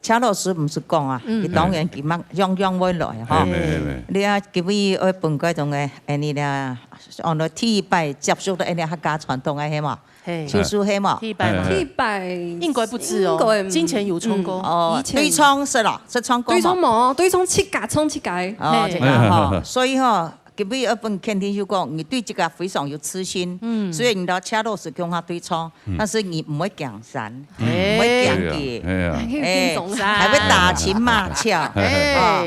謝老師毋係講啊，嗯。佢當然佢嘛樣樣會來吼。係，係，係。你啊，今日愛分各種个，欸，你啦，按照第一擺接觸到𠊎等客家傳統个，係無？嘿，手勢係無？第一擺嘛。哎，哎。第一擺應該不止哦，應該，嗯，金錢有唱過。嗯，哦，以前。對唱係咯，係唱歌嘛。對唱無，對唱自家，唱自家。哦，嘿。這个吼，所以吼，今日要分肯定就講，你對這个非常有自信，嗯。雖然你到車路士共下對唱，嗯。但是你毋會驚山，嗯。毋會驚佢。哎呀，哎呀。還可以變中山。哎，還會打情罵俏。哎。哦，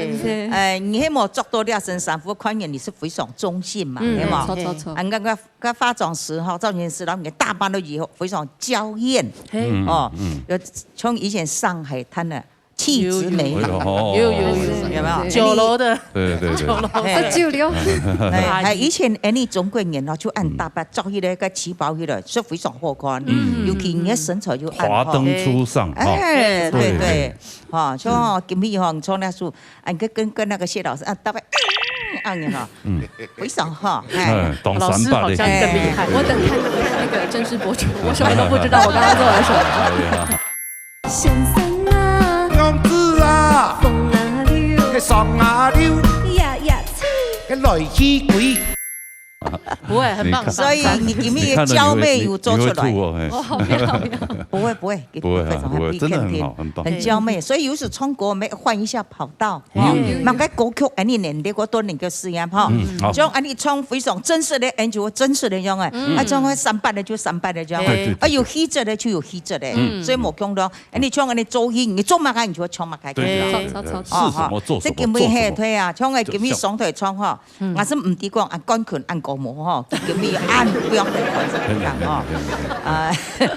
哎，你係無著到這身衫褲，看見你是非常中性嘛，嗯，對無？著，著，著。啊，你看看 該化妝師吼，造型師，然後你打扮到以後非常嬌豔，嘿。嗯，哦，嗯。有像以前上海灘的氣質美女。有，有，哎呦，有，有，有，有沒有？酒樓的。對，對，對。酒樓的。哎。酒樓。哎，阿姨。哎，以前Annie中國人哦，就恁打扮，嗯。著起來个旗袍起來，是非常好看。嗯。尤其你的身材就恁好。華燈初上，哈。哎，對，對。對。哈，像今日吼，你穿那束 啊，你跟，跟，跟那個謝老師，啊，搭配，嗯，恁樣哈，嗯。非常好，哎。哎，當三八的。老師好像更厲害。哎。我等看，看那個正式播出，我什麼都不知道，我剛剛做了什麼。哎呀。先生啊，公子啊，風啊溜，該霜啊溜，呀呀吹，該來去鬼。 不會，很棒，你看，很棒。所以你今日的嬌媚有做出來。你看了你會，你，你會吐哦，嘿。哦，不要，不要。不會，不會，不會啊，非常，不會，很真的很好，很棒。很嬌媚，所以有時唱歌，我們換一下跑道，嗯。哦，嗯。那個歌曲，哎，你年齡過多，你就試驗哈。嗯，好。像，哎，你唱非常正式的，哎，就正式的樣，哎。嗯。啊，唱會三八的就三八的這樣。對，對，對。啊，有氣質的就有氣質的，嗯。所以無共樣。哎，你唱，哎，你做戲，你做麼个，你就唱麼个。對，對，對，對，對。哦，是什麼做什麼，這今日做什麼。嘿，對啊，像，哎，今日上台唱哈， 嗯。𠊎係毋知講恁乾坤恁高無吼，佢叫咩恁樣个乾坤吼。啊，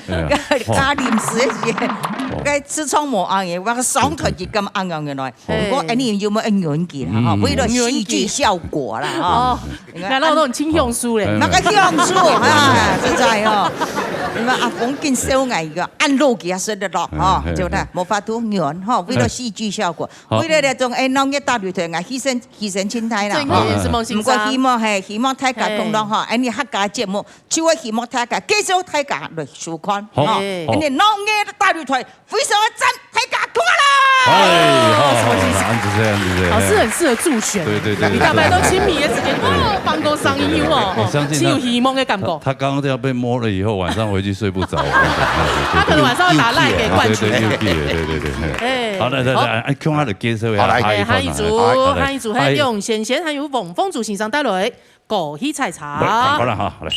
哎呀，該臨時个時間，哦。該自從無恁樣，𠊎个上台就咁恁樣个來。哦。毋過，哎，你有無愛忍氣啦？吼，嗯。為了戲劇效果啦，吼。哦，你看，𠊎老公盡享受咧。嗯。那個享受啊，實在哦。你看阿峰緊笑𠊎一個，恁老佢也受得落，吼，嗯，對不對？嗯。無法度忍，吼，為了戲劇效果。 好。為了這種，哎，鬧熱大擂台，𠊎犧牲，犧牲盡大啦，這應該也是夢想。毋過希望，嘿，希望大家共同，嘿。吼，哎，你客家節目，就會希望大家，介紹大家來收看，好，吼。好。哎，你鬧熱大擂台，非常的讚，大家看啦！哎，好，好，好，好，恁仔細，恁仔細，老師很適合助選。對，對，對，對，你大概都親密的時間，對。哦，放歌聲音有哦，我相信他，只有希望的感覺。他，他剛剛這樣被摸了以後，晚上回去睡不著，我跟你講。他可能晚上會打LINE給冠群。對，對，對，對，對，對，對。哎。 好，來，來，好。來，哎，共下來介紹一下，好，來。下一個，哎，下一組，好，來。下一組，還有葉先生，還有黃鳳珠先生帶來，過去採茶。來，看過來哈，來。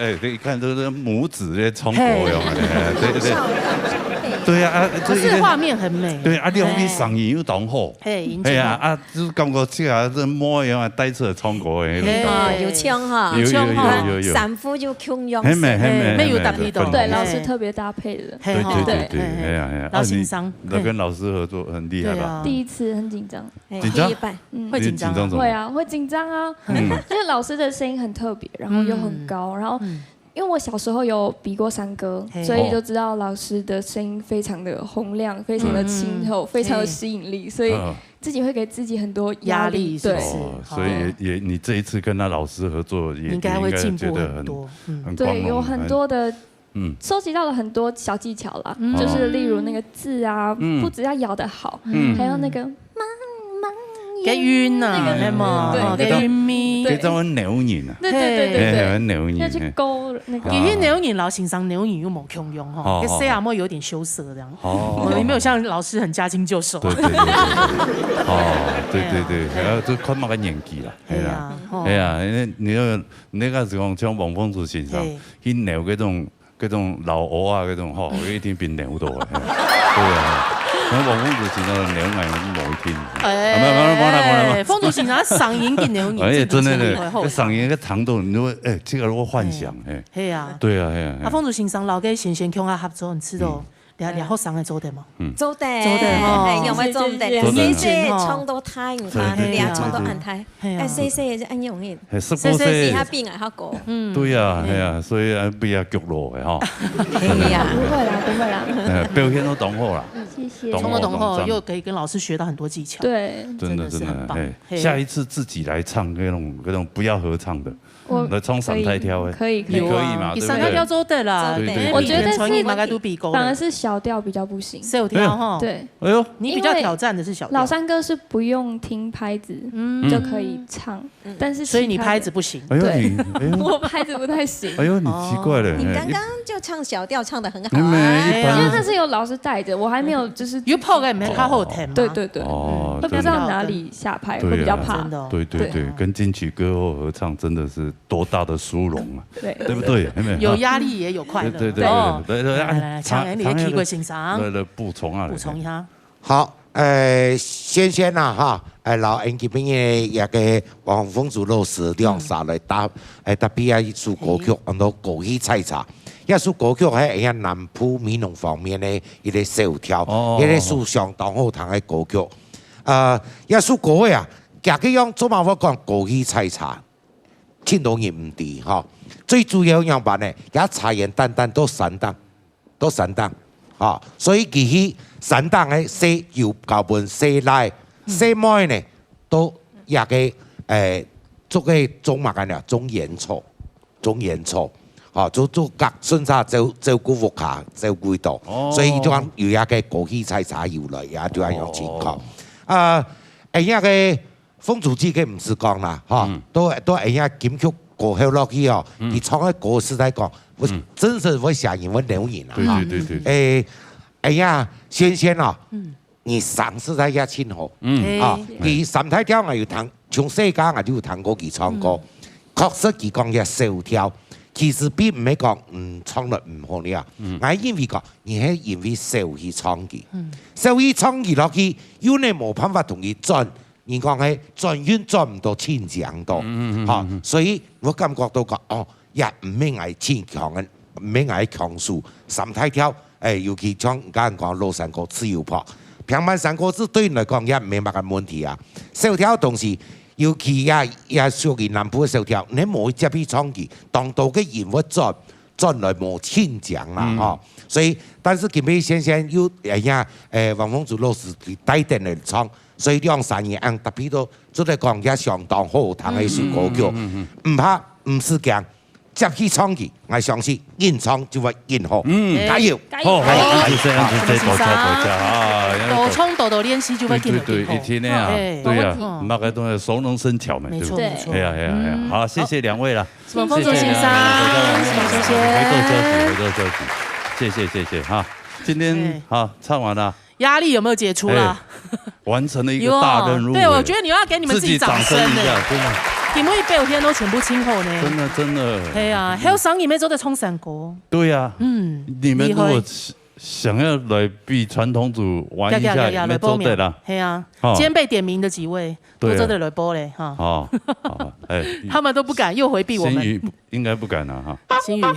哎，你看这个母子在唱歌一样的，哎，对对对，对啊，啊，可是画面很美。对啊，你红的嗓音又当好，嘿，引哎呀，啊，就感觉这个这模样啊，带出来唱歌的那种感觉。啊，有腔哈，有有腔哈有有有，三副就共样。很美很美，没有很美打屁懂很对，哎老师特别搭配的。对嘿吼对对对，嘿嘿哎呀哎呀，老啊你先生那跟老师合作很厉害吧？对啊第一次很紧张。哎，紧张第一拜，嗯，会紧张啊你紧张什么？会啊，会紧张啊，嗯就是老师的声音很特别，然后又很高，然后嗯因为我小时候有比过山歌，嘿所以就知道老师的声音非常的洪亮，非常的清透，非常有吸引力，所以嗯自己会给自己很多压力。压力是不是对，哦，所以也也你这一次跟他老师合作，也应该会进步也应该觉得很多。嗯，很光荣对，有很多的嗯收集到了很多小技巧啦，嗯就是例如那个字啊，嗯不只要咬得好，嗯还有那个mang mang 给晕呐，那个哎嘛，对哦给晕咪对，可以这样扭你啊，对对对对哎，对，很扭你，要去哎勾那个给。晕扭你，老先生扭你又没共用哈，哦跟 C R 莫有点羞涩这样。哦我们没有像老师很驾轻就熟。对对对对，哦，对对对，还要就看那个年纪啦，哎哎呀，呀，吼哎呀，因为你要那个是讲像王凤珠先生嘿，去扭那种那种老欧啊那种吼，一定被扭到的，嘿对啊，然后王凤珠先生扭俺某一天，啊没有没有没有没有没有。凤珠先生声音给扭你，哎，真的呢呢，，那嗓音那个长度，你就会哎，这个我幻想，哎，嘿啊，对啊，哎呀，啊，凤珠先生老给贤贤共下合作，你知道，聊聊后生的做得吗？做得，做得哦哎，有没有做得？做得谢谢唱到太你看，对对对两唱到安泰，嘿啊哎，谢谢也是安永印，哎，是不谢谢是比？他比俺还高。对呀，哎呀，所以啊，不要激落的哈，哎呀，不会啦，不会啦。哎，表现都懂好啦，谢谢。懂从头懂后懂又可以跟老师学到很多技巧。对，真的真的，真的是很棒哎，嘿下一次自己来唱那种那种不要合唱的，我来唱三台跳哎，可以你可以嘛，你对不对？三台跳做得啦，对对对我觉得传音是嘛，该都比高了。反而是小调比较不行。小调哈，对，哎呦，你比较挑战的是小调。老山歌是不用听拍子嗯就可以唱，但是所以你其他的拍子不行。哎呦对你，哎呦，我拍子不太行。哎呦，你奇怪了，你刚哎刚就唱小调，唱的很好你们啊。一般因为那是有老师带着，我还没有就是有泡个没好好听嘛。对对对，哦会不知道哪里下拍，会比较怕真。的哦。对对对，对跟金曲歌后合唱真的是多大的殊荣啊，对，对不对？有没有？有压力也有快乐。对对对哦对对，来来来，请哎你的 key 过欣赏，来来补充啊，补充一下。好，呃，先先啦哈，哎，老恩今晡日也个王凤珠老师兩儕來搭，哎，搭配啊一首歌曲，安到《歌戏採茶》。這首歌曲係也南部美濃方面的一個小調，哦一個首相當好聽的歌曲。呃，這首歌啊，佢个樣做麼會講《歌戲採茶》，盡多人毋知哈。最主要仰般呢，這茶園單單到山頂，到山頂，哈，所以佢去山頂个細有交分細倈、細妹呢，都也个，誒，做个種麼个呢？種菸草，種菸草，哈，做做甲順差照照顧屋下，照顧到，哦所以就有一個歌戲採茶由來，也就恁樣情況。啊，哎，那個 鳳珠姐个毋使講啦，哈，都都哎呀金曲歌后落去哦，佢唱个歌實在講，我真是會嚇人，會撩人啊。对对对对，誒，哎呀，先先哦，你聲實在也盡好，嗯，啊，佢三大調啊有聽，從細个啊就有聽過佢唱歌，確實佢講个小調，其實並毋係講嗯唱了毋好了，𠊎認為講你係因為少去唱佢，少去唱佢落去，又呢無辦法同佢轉。 人講係轉運轉毋到親情到，哈，所以我感覺到講，哦，也毋免𠊎堅強个，毋免𠊎強勢，三大調，誒，尤其像你剛剛講老山歌自由拍，平板山歌是對你來講也毋係麼个問題啊。小調東西，尤其也也屬於南部个小調，你無接去唱佢，當多个人會轉，轉來無親情啦，吼。所以，但是今晡日先生又哎呀，誒，王鳳珠老師佢帶等來唱， 所以兩儕人恁搭配到，做得講也相當好聽个一首歌曲。毋怕，毋使驚，接去唱佢，𠊎相信緊唱就會緊好。加油！好好，就這樣子，這多謝多謝啊，多唱多多練習就會对对对，緊到最好。一定的啊，哎对啊嗯，那个东西熟能生巧嘛，没对不对？错没错。哎呀哎呀哎呀，好，谢谢两位了，凤珠先生，谢谢两位，谢谢。回头休息，回头休息，谢谢谢谢哈，今天哎好唱完了。 压力有没有解除了？完成了一个大任务。有哦对，我觉得你要给你们自己掌声自己掌声一呢。下，真的。因為表現都全部盡好呢。真的，真的。係啊，後生人也做得唱山歌。對啊，嗯，你們如果厲害。想要來比傳統組玩一下，呀，呀，呀，你們做得啦。來報名。係啊，哦。今天被點名的幾位，對啊。都做得來報咧，哈。哦，好，哎，他們都不敢，又迴避我們。新宇應該不敢了哈。新宇。啊，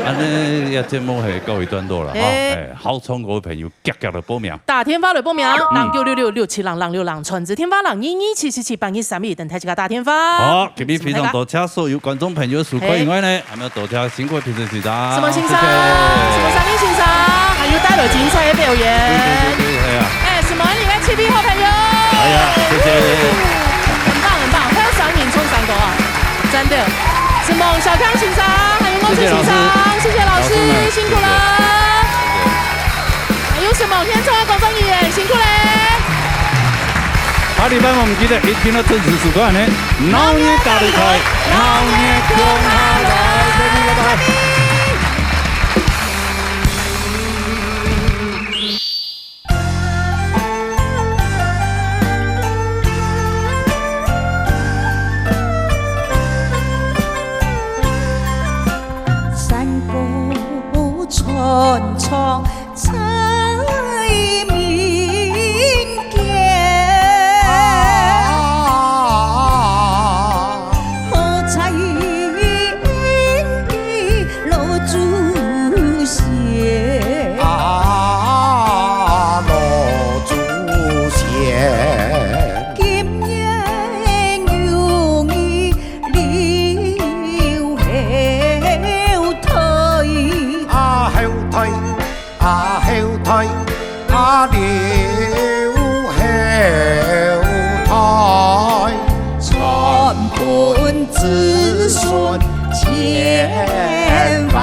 這節目係告一段落了哈。哎。哎，好唱歌的朋友，遽遽來報名。 打電話來報名，嗯。零九六六六七零零六零，傳真電話零二二七七七八二三一，等待大家打電話。好，今日非常多謝所有觀眾朋友收看以外呢，還有多謝辛苦的評審先生，承蒙先生，謝謝。承蒙三位先生，還有帶來精彩的表演。對，對，對，對，哎呀。哎，承蒙你的七位好朋友。哎呀，謝謝。很棒，很棒，還有三名衝三个啊，真的。承蒙小康先生，還有孟俊先生，謝謝老師，謝謝老師們，辛苦了。謝謝。 還有承蒙現場个工作人員，辛苦咧！下禮拜我們記得一定要準時收看呢，鬧熱家己開，鬧熱共下來，再見，拜拜。山歌 传唱在民间。好彩恩的老祖先。啊，老祖先。今年有你 留后代。啊，后代，啊，后代，啊，留后代。传分子孙千万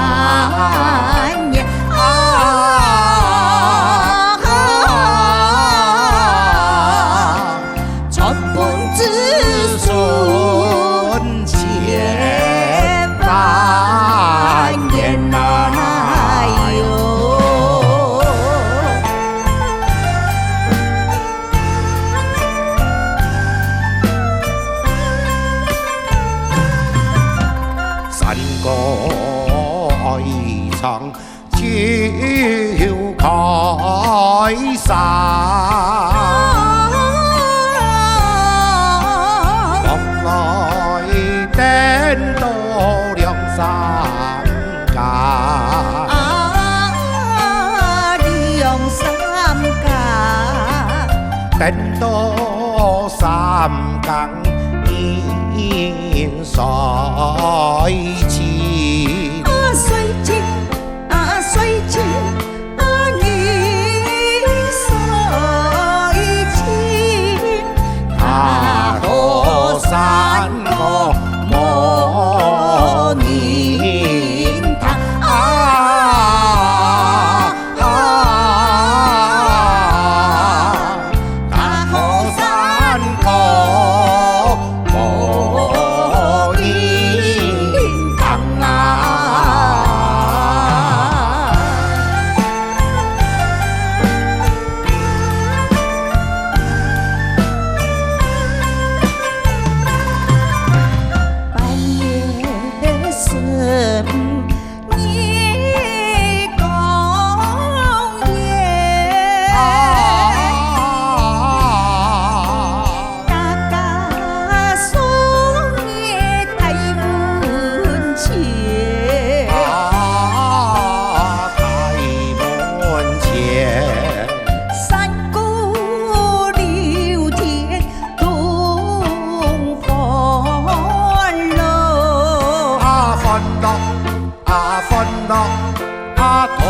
年。啊， 传分子孙千万年来哟。山歌爱唱 就开山。讲来等到两三更。啊，两三更。等到三更人睡尽。啊，睡尽。 啊，睡尽，啊，人睡尽，大河山歌无人听。啊，啊， 大河山歌无人听啊。半夜深 月光夜，大家送月在门前。啊，在门前。山歌流天东风落。啊，欢乐 啊，欢乐啊，同